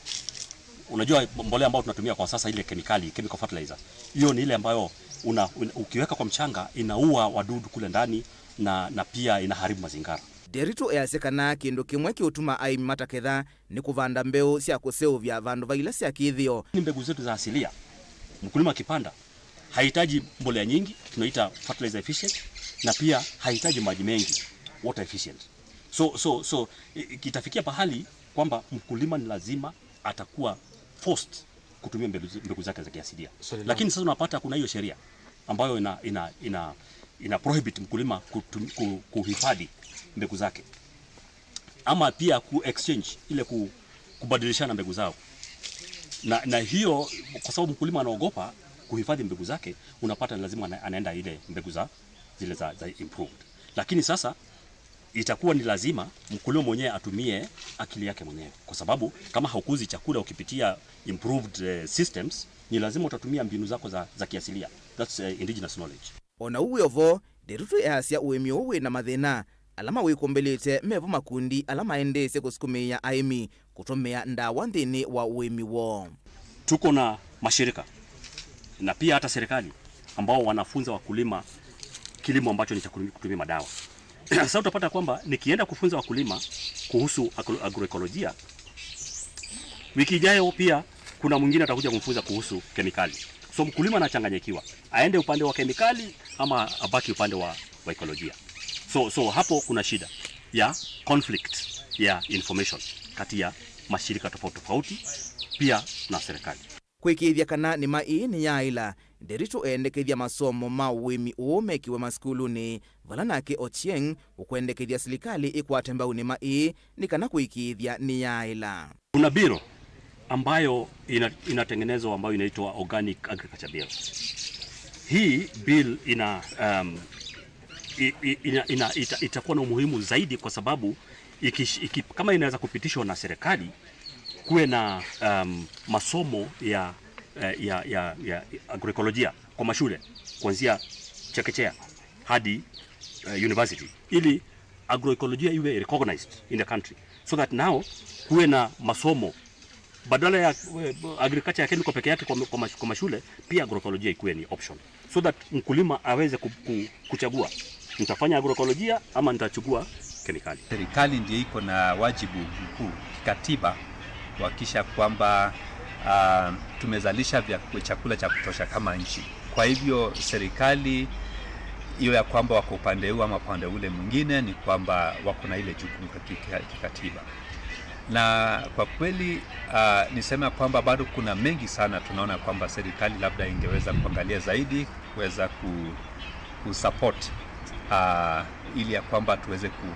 Unajua mbolea ambayo tunatumia kwa sasa, ile kemikali, chemical fertilizer, hiyo ni ile ambayo una, un, ukiweka kwa mchanga inaua wadudu kule ndani na, na pia inaharibu mazingira. Nderitu easya kana kĩndũ kĩmwe kĩũtuma aĩmi mataketha nĩ kũvanda mbeũ sya kũseũvya vandũ va ila sya kĩthĩo. Ni mbegu zetu za asilia. Mkulima akipanda hahitaji mbolea nyingi, tunaita fertilizer efficient, na pia hahitaji maji mengi, water efficient. So, so, so i- i- itafikia pahali kwamba mkulima ni lazima atakuwa forced kutumia mbegu, mbegu zake za kiasilia. Lakini sasa unapata kuna hiyo sheria ambayo ina, ina, ina, ina prohibit mkulima kutum, ku, kuhifadhi mbegu zake ama pia ku exchange, ile ku, kubadilishana mbegu zao na, na hiyo kwa sababu mkulima anaogopa kuhifadhi mbegu zake, unapata lazima ana, anaenda ile mbegu za zile za, za improved. Lakini sasa itakuwa ni lazima mkulima mwenyewe atumie akili yake mwenyewe, kwa sababu kama haukuzi chakula ukipitia improved eh, systems, ni lazima utatumia mbinu zako za, za kiasilia, that's eh, indigenous knowledge. O na ũu wĩ o vo, Nderitu easya ũĩmi ũũ wĩ na mathĩna ala mawĩkũmbĩlĩte. Mevo makundi ala maendeesye kũsukumĩĩa aĩmi kũtũmĩa ndawa nthĩnĩ wa ũĩmi woo. Tuko na mashirika na pia hata serikali ambao wanafunza wakulima kilimo ambacho ni cha kutumia madawa. Sasa utapata kwamba nikienda kufunza wakulima kuhusu agro, agroekolojia, wiki ijayo pia kuna mwingine atakuja kumfunza kuhusu kemikali. So mkulima anachanganyikiwa, aende upande wa kemikali ama abaki upande wa, wa ekolojia. So, so hapo kuna shida ya conflict ya information kati ya mashirika tofauti tofauti pia na serikali. Kwĩkĩĩthya kana nĩma ĩĩ nĩyaaĩla, Nderitu eendekethya masomo ma ũĩmi ũũ mekĩwe masukulunĩ, vala nake Ochieng ũkwendekethya silikalĩ ĩkwate mbau nĩma ĩĩ nĩ kana kũĩkĩĩthya nĩyaaĩla. Kuna bill ambayo ina, inatengenezwa ambayo inaitwa Organic Agriculture Bill. Hii bill ina, um, i, i, ina, ina, ita, itakuwa na umuhimu zaidi kwa sababu iki, iki, kama inaweza kupitishwa na serikali, kuwe na um, masomo ya, eh, ya, ya, ya agroekolojia kwa mashule kuanzia chekechea hadi uh, university ili agroekolojia iwe recognized in the country, so that now kuwe na masomo badala ya eh, agriculture ya chemical peke yake kwa, kwa, mash- kwa mashule, pia agroekolojia ikuwe ni option so that mkulima aweze ku, ku, kuchagua, nitafanya agroekolojia ama nitachukua kemikali. Serikali ndiyo iko na wajibu mkuu kikatiba kuhakikisha kwamba uh, tumezalisha vya chakula cha kutosha kama nchi. Kwa hivyo serikali hiyo ya kwamba wako upande huu ama upande ule mwingine ni kwamba wako na ile jukumu kika- kikatiba. Na kwa kweli uh, niseme kwamba bado kuna mengi sana tunaona kwamba serikali labda ingeweza kuangalia zaidi kuweza ku, ku support uh, ili ya kwamba tuweze ku,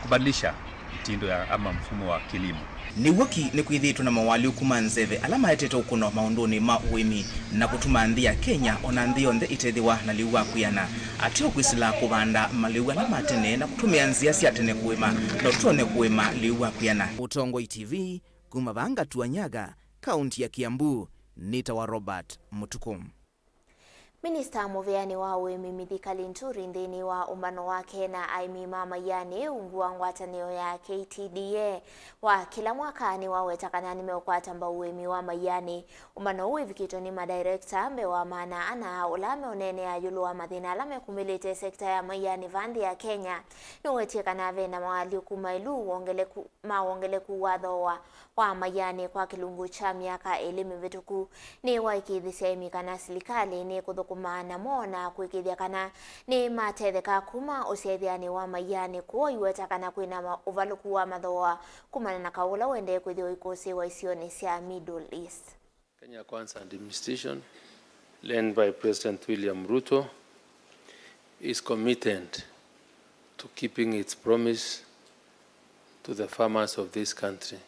kubadilisha mtindo ya, ama mfumo wa kilimo. Nĩ w'o ki nĩkwĩthĩĩtwe na moalyũku ma nzeve ala maetete ũkũno maũndũnĩ ma ũĩmi, na kũtuma nthĩ ya Kenya, o na nthĩ yonthe, ĩtethĩwa na lĩu wa kwĩana. Ateo kwĩsĩla kũvanda malĩu ala ma tene na kũtũmĩa nzĩa sya tene kũĩma, no tũtone kũĩma lĩu wa kwĩana. Ũtongoi T V, kuma vaa Ngatuanyaga, kaunti ya Kiambu, nĩtawa Robert Mũtukũ. Minista mũvĩanĩ wa ũĩmi Mithika Linturi nthĩnĩ wa ũmbano wake na aĩmi ma maianĩ ungu wa ngwatanĩo ya K T D A wa kĩla mwaka nĩwaweta kana nĩmeũkwata mbau ũĩmi wa maianĩ. Ũmbano ũũ wĩvikĩtwe nĩ madirector mbee wa maana ana ũla meũneenea ĩũlũ wa mathĩna ala mekumĩlĩte sekita ya maianĩ vaa nthĩ ya Kenya. Nĩwetie kana ve na moalyũku maĩlu wongeleku, ma wongeleku wa thooa wa maianĩ kwa kĩlungu kya myaka ĩlĩ mĩvĩtũku. Nĩwaĩkĩĩthĩsya aĩmi kana silikalĩ nĩkũthũkũma namo na kũĩkĩĩthya kana nĩmatetheka kuma ũsyaĩthyanĩ wa maianĩ kũũ, iweta kana kwĩna ma-, ũvalũku wa mathooa kumana na kaũ ũla ũendee kwĩthĩwa ũikũsĩĩwa isionĩ sya Middle East. Kenya Kwanza administration, led by President William Ruto, is committed to keeping its promise to the farmers of this country.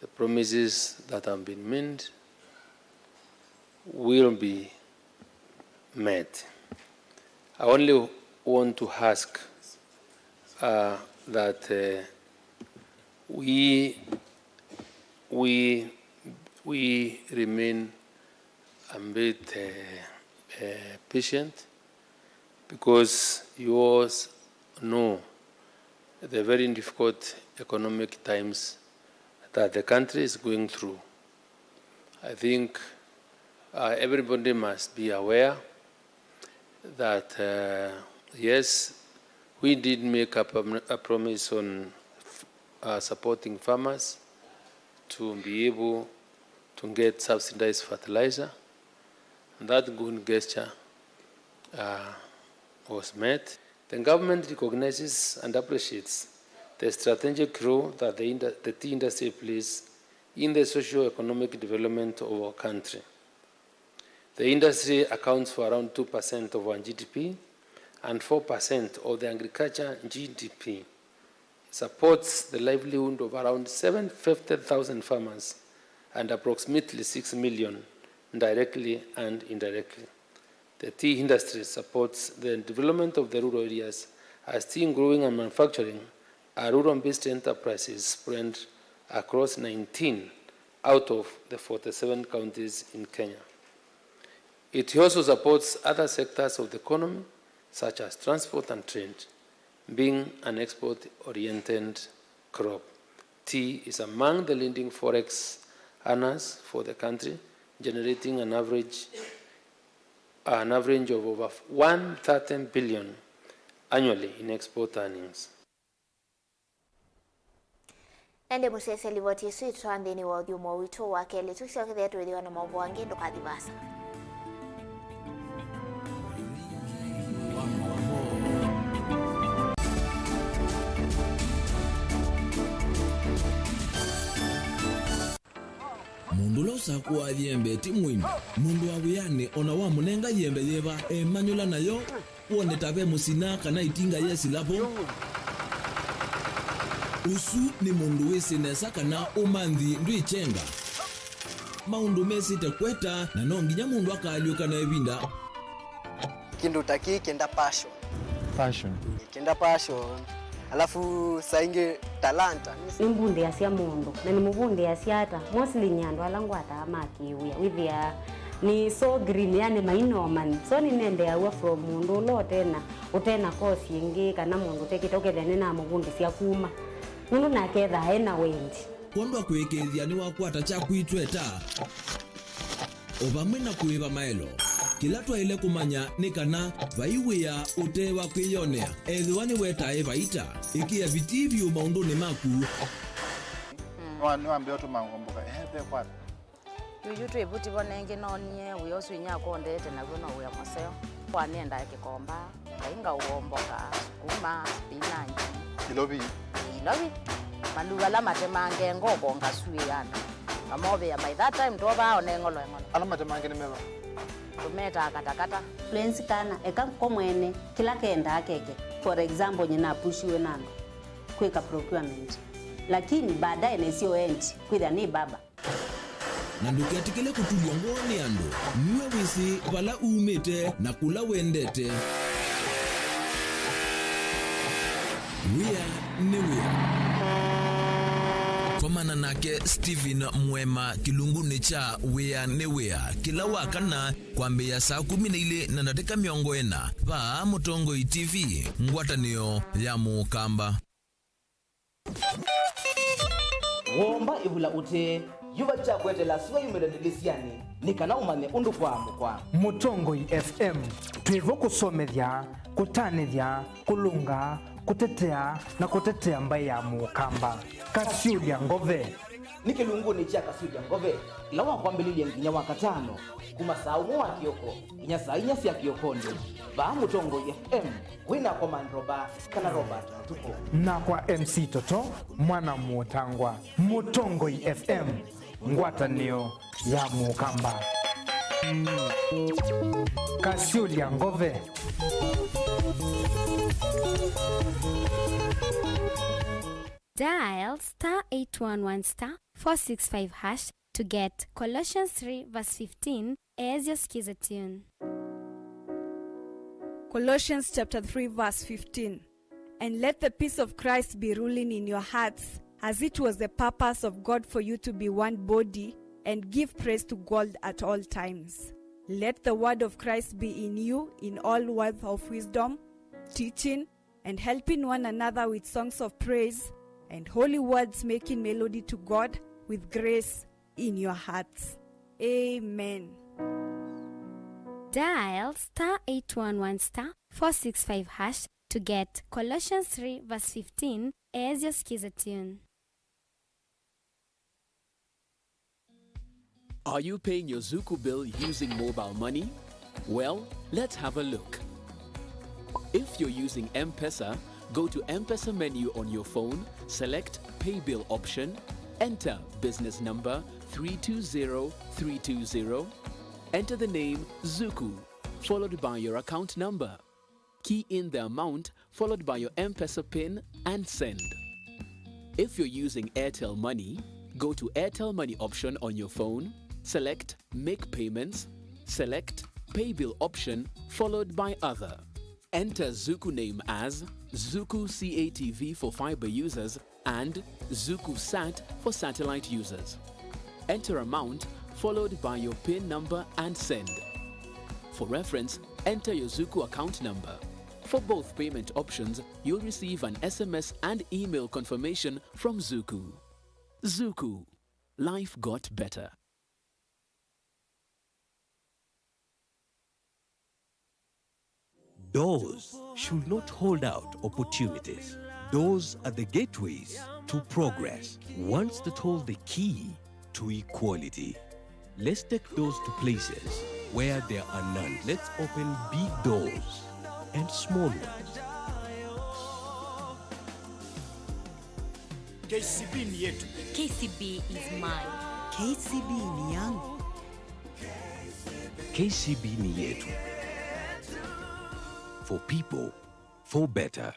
The promises that have been made will be met. I only want to ask, uh, that, uh, we, we, we remain a bit, uh, uh, patient, because you all know the very difficult economic times that the country is going through. I think, uh, everybody must be aware that, uh, yes, we did make a prom-, a promise on, uh, supporting farmers to be able to get subsidized fertilizer, and that good gesture, uh, was met. The government recognizes and appreciates the strategic role that the indu-, the tea industry plays in the socio-economic development of our country. The industry accounts for around two percent of our G D P and four percent of the agriculture G D P, supports the livelihood of around seven hundred fifty thousand farmers and approximately six million directly and indirectly. The tea industry supports the development of the rural areas, as tea growing and manufacturing are rural-based enterprises spread across nineteen out of the forty-seven counties in Kenya. It also supports other sectors of the economy, such as transport and trade, being an export-oriented crop. Tea is among the leading forex earners for the country, generating an average, an average of over one thirty billion annually in export earnings. Ĩndĩ mũsyaĩĩsya livoti ĩsu ĩtwaa nthĩnĩ wa ũthyũmũo witũ wa kelĩ. Tũsyokethĩa twĩthĩwa na maũvoo angĩ, ndũkathi vaasa. Mũndũ ũla ũsakũaa yembe ti mũĩmi. Mũndũ wa wĩanĩ o na wamũnenga yembe yĩva, emanyũla nayo, wone ta ve mũsina kana ĩtinga yesĩla vo. Ũsu nĩ mũndũ wĩsĩ nesa kana ũmanthi ndwĩkyenga. Maũndũ mesĩte kweta, na no nginya mũndũ akaalyũka na ĩvinda. Kĩndũ ta kĩĩ kĩenda passion. Passion. Kĩenda passion. Alafu saa ingĩ talanta. Nĩmbundĩasya mũndũ, na nĩmũvundĩasya ata? Mostly nĩ andũ ala ngwataa ma kĩwĩa. Wĩthĩaa nĩ so green, yani maina ũmanyi. So nĩnendeeaw'a from mũndũ ũla ũtena, ũtena course ĩngĩ, kana mũndũ ũtekĩte, ũkethĩa nĩnamũvundĩsya kuma. Nũndũ nake ethaa ena wendi. Kwondwa kũĩkĩĩthya nĩwakwata kyaku itweta. O vamwe na kũĩva maelo. Kĩla twaĩle kũmanya nĩ kana vai wĩa ũte wa kwĩyonea, ethĩwa nĩwetae vaita, ĩkĩa vitii vyũ maũndũnĩ maku. Nĩwa-, nĩwambĩĩa ũtũma ngomboka, ehe, ve kwata. Yuyu twĩ vuti vo nengĩ noonie wĩa ũsu inyakwa ũndeete naw'o no wĩa mũseo. Kwa nĩendaa kĩkomba. Ngai ngaũomboka, sukuma, spinach. Ilovi. Ilovi. Maluu ala matemange ngoko ngasuĩĩa andũ. Ngamovĩa by that time twovaa one ng'olo eng'olo. Ala matemange nĩ meva? Tũmetaa katakata. Lwenzi kana, eka ko mwene, kĩla kendaa keke. For example, nyie napushiwe na andũ kwĩka procurement. Lakini baadaye naisye o endi kwĩthĩa nĩ baba. Na ndũketĩkĩle kũtulw'a ngoo nĩ andũ. Nue wĩsĩ vala umĩte na kũla wendete. Wĩa nĩ wĩa. Komana nake Stephen Mwema kĩlungunĩ kya Wĩa nĩ Wĩa kĩla wa kana kwambĩĩa saa kũmi na ilĩ na ndatĩka mĩongo ĩna vaa Mũtongoi T V, ngwatanĩo ya Mũkamba. Womba ĩvula ũtee, yuva kya kweteela sua yumĩle ndĩlĩsyanĩ nĩ kana ũmanye ũndũ kwaamũkwa. Mũtongoi F M, twĩ vo kũsomethya, kũtanĩthya, kũlũnga, kũtetea, na kũtetea mbaĩ ya Mũkamba. Kasyũlya Ngove. Nĩ kĩlungunĩ kya Kasyũlya Ngove, ĩla wa kwambĩlĩlya nginya wa katano, kuma saa ũmwe wa kĩoko nginya saa inya sya kĩokonĩ, vaa Mũtongoi F M. Wĩ nakwa Mandroba kana Robert Mũtuku. Nakwa M C Toto, mwana mũtangwa. Mũtongoi F M, ngwatanĩo ya Mũkamba. Kasyũlya Ngove. Dial star eight one one star four six five hash to get Colossians three verse fifteen as your skiza tune. Colossians chapter three verse fifteen. And let the peace of Christ be ruling in your hearts, as it was the purpose of God for you to be one body, and give praise to God at all times. Let the word of Christ be in you in all words of wisdom, teaching, and helping one another with songs of praise and holy words, making melody to God with grace in your hearts. Amen. Dial star eight one one star four six five hash to get Colossians three verse fifteen as your skiza tune. Are you paying your Zuku bill using mobile money? Well, let's have a look. If you're using M-Pesa, go to M-Pesa menu on your phone, select Pay Bill option, enter business number three two zero three two zero, enter the name Zuku, followed by your account number. Key in the amount followed by your M-Pesa pin and send. If you're using Airtel Money, go to Airtel Money option on your phone, select Make Payments, select Pay Bill option followed by Other. Enter Zuku name as Zuku C A T V for fiber users and Zuku Sat for satellite users. Enter amount followed by your pin number and send. For reference, enter your Zuku account number. For both payment options, you'll receive an S M S and email confirmation from Zuku. Zuku. Life got better. Doors should not hold out opportunities. Doors are the gateways to progress. Ones that hold the key to equality. Let's take doors to places where there are none. Let's open big doors and small ones. K C B ni yetu. K C B is mine. K C B ni yangu. K C B ni yetu. For people, for better.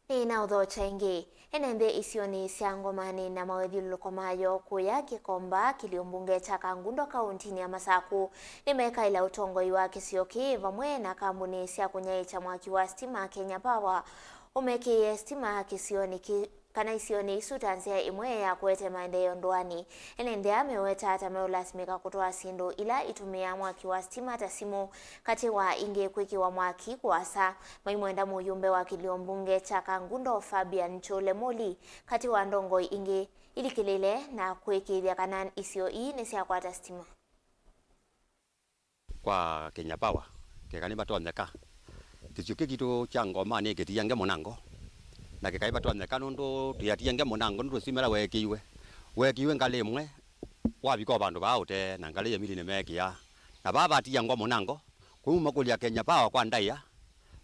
Nĩnaũthokya ĩngĩ. Ene nthĩ isionĩ sya Ngomanĩ na mawĩthyũlũlũko mayo kũya Kĩkomba, kĩlio mbunge kya Kangundo kaũntinĩ ya Masaku nĩmekaĩla ũtongoi wa kĩsio kĩĩ vamwe na kambunĩ sya kũnyaĩĩkya mwaki wa sitima Kenya Power ũmekĩĩe sitima kĩsionĩ kĩ kana isionĩ isu ta nzĩa ĩmwe ya kũete maendeeo ndũanĩ. Ene nthĩ aa meweta ta meũlasimĩka kũtwaa syĩndũ ila itũmĩaa mwaki wa sitima ta simũ, katĩ wa ingĩ kwĩkĩwa mwaki kũasa. Maimwenda mũyũmbe wa kĩlio mbunge kya Kangundo Fabian Chule Muli, katĩ wa ndongoi ingĩ, ilikĩlĩle na kũĩkĩĩthya kana isio ii nĩsyakwata sitima. Kwa Kenya Power, keka nĩvatonyeka kĩsio kĩĩ kitũ kya Ngoma nĩ kĩtiange mũnango, na keka nĩvatonyeka nũndũ tũyatiange mũnango nũndũ sitima ĩla weekĩiwe, weekĩiwe ngalĩ ĩmwe, wavika o vandũ vaa ũtee na ngalĩ ya mili nĩmeekĩaa, na vaa vatiangwa mũnango. Kwoou makũlya Kenya Power kwa ndaĩa,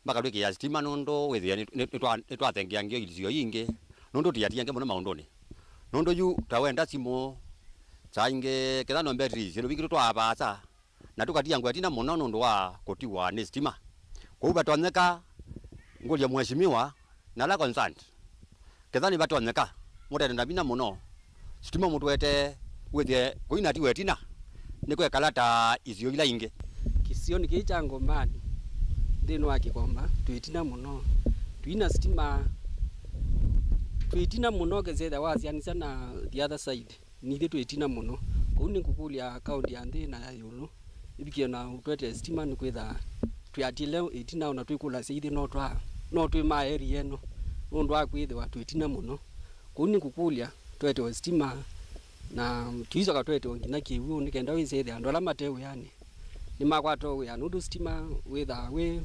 makalwĩkĩa sitima nũndũ wĩthĩe nĩ, nĩ, nĩtwa-, nĩtwathengeangie isio ingĩ, nũndũ tũyatiange mũno maũndũnĩ. Nũndũ yu ta wenda simũ, Ta ingĩ, kethĩwa no mbetri, syĩndũ vingĩ tũtwaa vaasa, na tũkatia ngwĩa ĩtina mũno nũndũ wa kũtiwa nĩ sitima. Kwoou vatonyeka ngũlye mheshimiwa na ala concerned, kethĩwa nĩvatonyeka, mũtete na vinya mũno, sitima mũtũetee wĩthĩe kũinatiwa ĩtina, nĩkwekala ta isio ila ingĩ. Kĩsionĩ kĩĩ kya Ngomani, nthĩnĩ wa Kĩkomba, twĩ ĩtina mũno. Twĩna sitima, twĩ ĩtina mũno, ũkethĩa wasyaanĩsya na the other side. Nithyĩ twĩ ĩtina mũno. Kwoou nĩngũkũlya kaũnti ya nthĩ na ya ĩũlũ ĩvikĩe na ũtũetee sitima, nĩkwĩtha twĩatĩle ĩtina, ona twĩkũlasya ithyĩ no twa, no twĩ ma area ĩno, nũndũ wa kwĩthĩwa twĩ ĩtina mũno. Kwoou nĩngũkũlya tũetewe sitima, na tũicoka tũetewe nginya kĩw'ũ, nĩ kenda wĩsĩ ĩthĩa andũ ala mate wĩanĩ nĩmakwata wĩa, nũndũ sitima wĩthaa wĩ,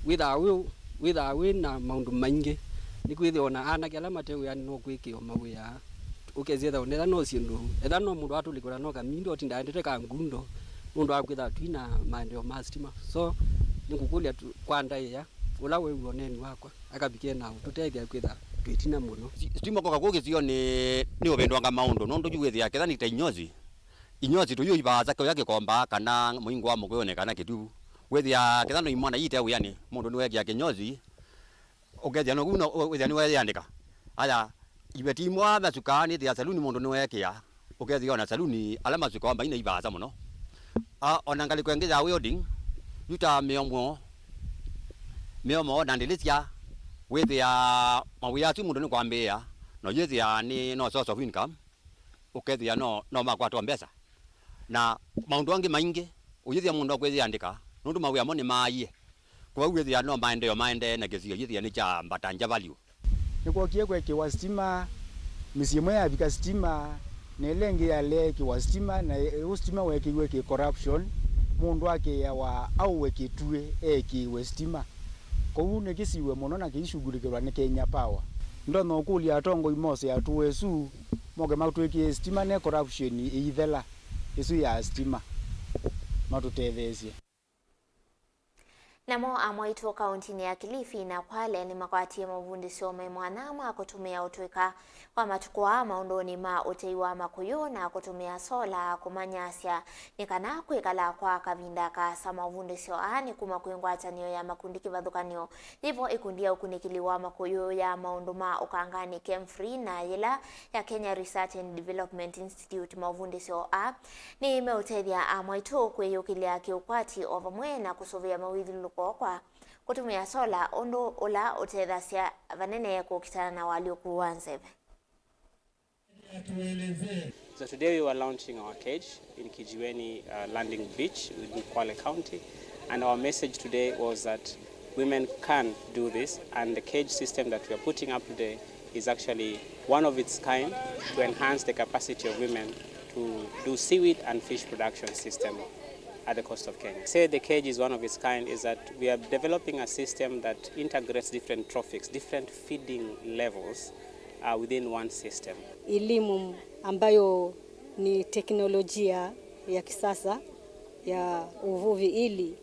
wĩthaa wĩ, wĩthaa wĩ na maũndũ maingĩ. Nĩkwĩthĩwa ona anake ala mate wĩanĩ no kwĩkĩwa mawĩa. Ũkesĩ ethĩwa nethĩwa no syĩndũ, ethĩwa no mũndũ atũlĩkĩwa no kamindi ũtinda aendete ka ngundo, nũndũ wa kwĩthĩwa twĩ na maendeeo ma sitima. So nĩngũkũlya tu, kwa ndaĩa, ũla wew'a ũneeni wakwa, akavike na ũtũtethya kwĩtha twĩ ĩtina mũno. Si-, sitima koka kũu kĩsionĩ nĩ ũvĩndwanga maũndũ, nũndũ yu wĩthĩa kethĩwa nĩ ta inyosi, inyosi tũyũ ivaasa kĩoya Kĩkomba kana mũingo wa Mũkũyũnĩ kana Kĩtuvu. Wĩthĩa kethĩwa no imwana yite wĩanĩ, mũndũ nĩweekĩa kĩnyosi, ũkethĩa no, no, wĩthĩa nĩweeyandĩka. Aya, iveti imwe masukaa nĩthĩa saluni mũndũ nĩweekĩa, ũkethĩa ona saluni ala masukaa maina ivaasa mũno. A, ona ngalĩko ĩngĩ ya welding, yu ta mĩomo, mĩomo na ndĩlĩsya, wĩthĩa mawĩa asu mũndũ nĩkwambĩĩa, na ũyĩthĩa nĩ no source of income, ũkethĩa no, no makwatwa mbesa. Na maũndũ angĩ maingĩ, ũyĩthĩa mũndũ akwĩyĩandĩka, nũndũ mawĩa mo nĩmaaie. Kwoou wĩthĩa no maendeeo maendee na kĩsio yĩthĩa nĩ kya mbata nja value. Nĩkwokie kwekĩwa sitima, mĩsyĩ ĩmwe yavika sitima, na ĩla ĩngĩ yaleekĩwa sitima, na ĩ-, ũ sitima weekĩiwe kĩ corruption, mũndũ akĩawa aũwe kĩtuĩ eekĩiwe sitima. Kwoou nĩkĩsiwe mũno na kĩishughulĩkĩlwa nĩ Kenya Power. Ndonya ũkũlya atongoi mose atũe ĩsu, moke matwĩkĩe sitima ne corruption ĩithela ĩsu ya sitima, matũtetheesye. Namo amwaitũ kaũntinĩ ya Kilifi na Kwale nĩmakwatie mavundĩsyo me mwanya ma kũtũmĩa ũtũĩka wa matukũ aa maũndũnĩ ma ũtei wa makũyũ na kũtũmĩa sola kũmanyasya nĩ kana kwĩkala kwa kavinda kaasa. Mavundĩsyo aa nĩ kuma kwĩ ngwatanĩo ya makundi kĩvathũkany'o yĩvo ĩkundi ya ũkunĩkĩli wa makũyũ ya maũndũ ma ũkanganĩ KEMFRI na yĩla ya Kenya Research and Development Institute. Mavundĩsyo aa nĩmeũtethya amwaitũ kwĩyũkĩlya kĩũkwati o vamwe na kũsũvĩa mawĩthyũlũlũko kwa kũtũmĩa sola, ũndũ ũla ũtethasya vanene kũkitana na ũalyũku wa nzeve. So today we were launching our cage in Kijiweni, uh, Landing Beach in Kwale County, and our message today was that women can do this, and the cage system that we are putting up today is actually one of its kind to enhance the capacity of women to do seaweed and fish production system at the coast of Kenya. Say the cage is one of its kind is that we are developing a system that integrates different trophics, different feeding levels, uh, within one system. Elimu ambayo ni teknolojia ya kisasa ya uvuvi ili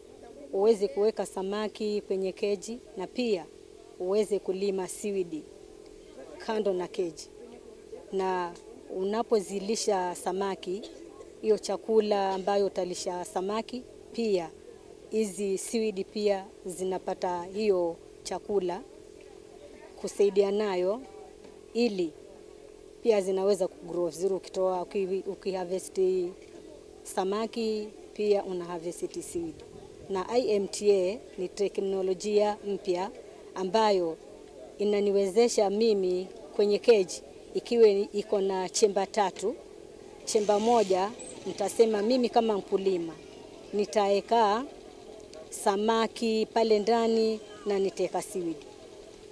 uweze kuweka samaki kwenye keji na pia uweze kulima seaweed kando na keji. Na unapozilisha samaki, hiyo chakula ambayo utalisha samaki, pia hizi seaweed pia zinapata hiyo chakula kusaidia nayo, ili pia zinaweza kugrow vizuri ukitoa, uki-, ukiharvest samaki, pia una harvest seaweed. Na I M T A ni teknolojia mpya ambayo inaniwezesha mimi kwenye cage, ikiwa iko na chamber tatu, chamber moja nitasema mimi kama mkulima nitaeka samaki pale ndani na nitaeka seaweed.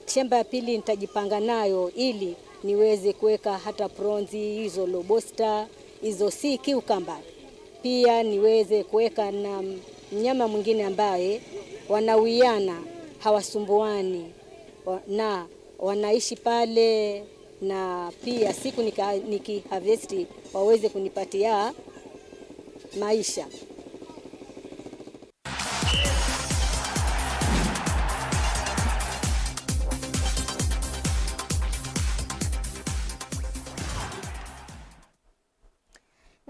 Chamber ya pili nitajipanga nayo ili niweze kuweka hata prawns, hizo lobster, hizo sea cucumber. Pia niweze kuweka na mnyama mwingine ambaye wanawiana, hawasumbuani, wa-, na wanaishi pale, na pia siku nika-, nikiharvest waweze kunipatia maisha.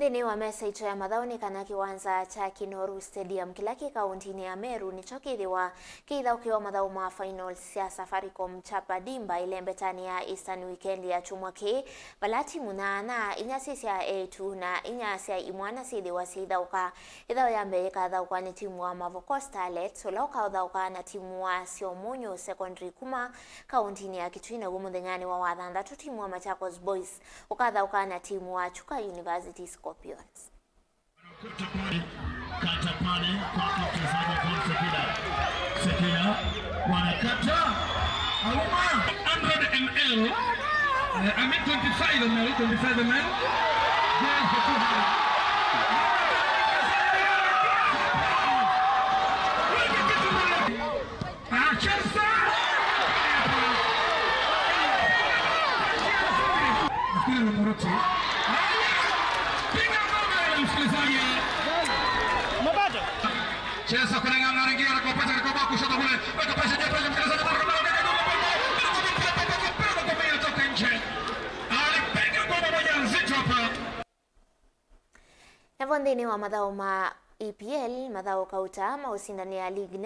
Nthĩnĩ wa mesa itũ ya mathaũ nĩ kana kĩwanza kya Kinoru Stadium kĩla kĩ kaũntĩnĩ ya Meru nĩkyo kĩthĩwa kĩithaũkĩwa mathaũ ma finals sya Safaricom Chapa Dimba ĩlembetanĩ ya Eastern Weekend ya kyumwa kĩĩ, vala timu nyaanya, inya syĩ sya eĩtu na inya sya imwana syĩthĩwa syĩithaũka. Ĩthaũ ya mbee yĩkathaũkwa nĩ timu wa Mavoko Starlets, ũla ũkaũthaũka na timu wa Syomunyu Secondary kuma kaũntĩnĩ ya Kitui, naw'o mũthenyanĩ wa wathanthatũ timu wa Machakos Boys ũkathaũka na timu wa Chuka University Scorpions. Kata pale, kata pale kwa mchezaji wa Sekina. Sekina, wanakata. Auma. Hundred M L. Eh, I mean twenty-five M L, twenty-five M L. Goal for two hundred. Acheza! Nafikiri ni Muruti. Haya! Piga ngoma ile, msikilizaji. Mabato. Cheza kule ng'ang'ana, ingia na kupata, na kwa kushoto kule. Weka pasi, ndio pasi, msikilizaji. Toka nje. Alipiga ngoma moja nzito hapa. Navo nthĩnĩ wa mathaũ ma E P L, mathaũ kauta ma ũsindanĩa ligi nene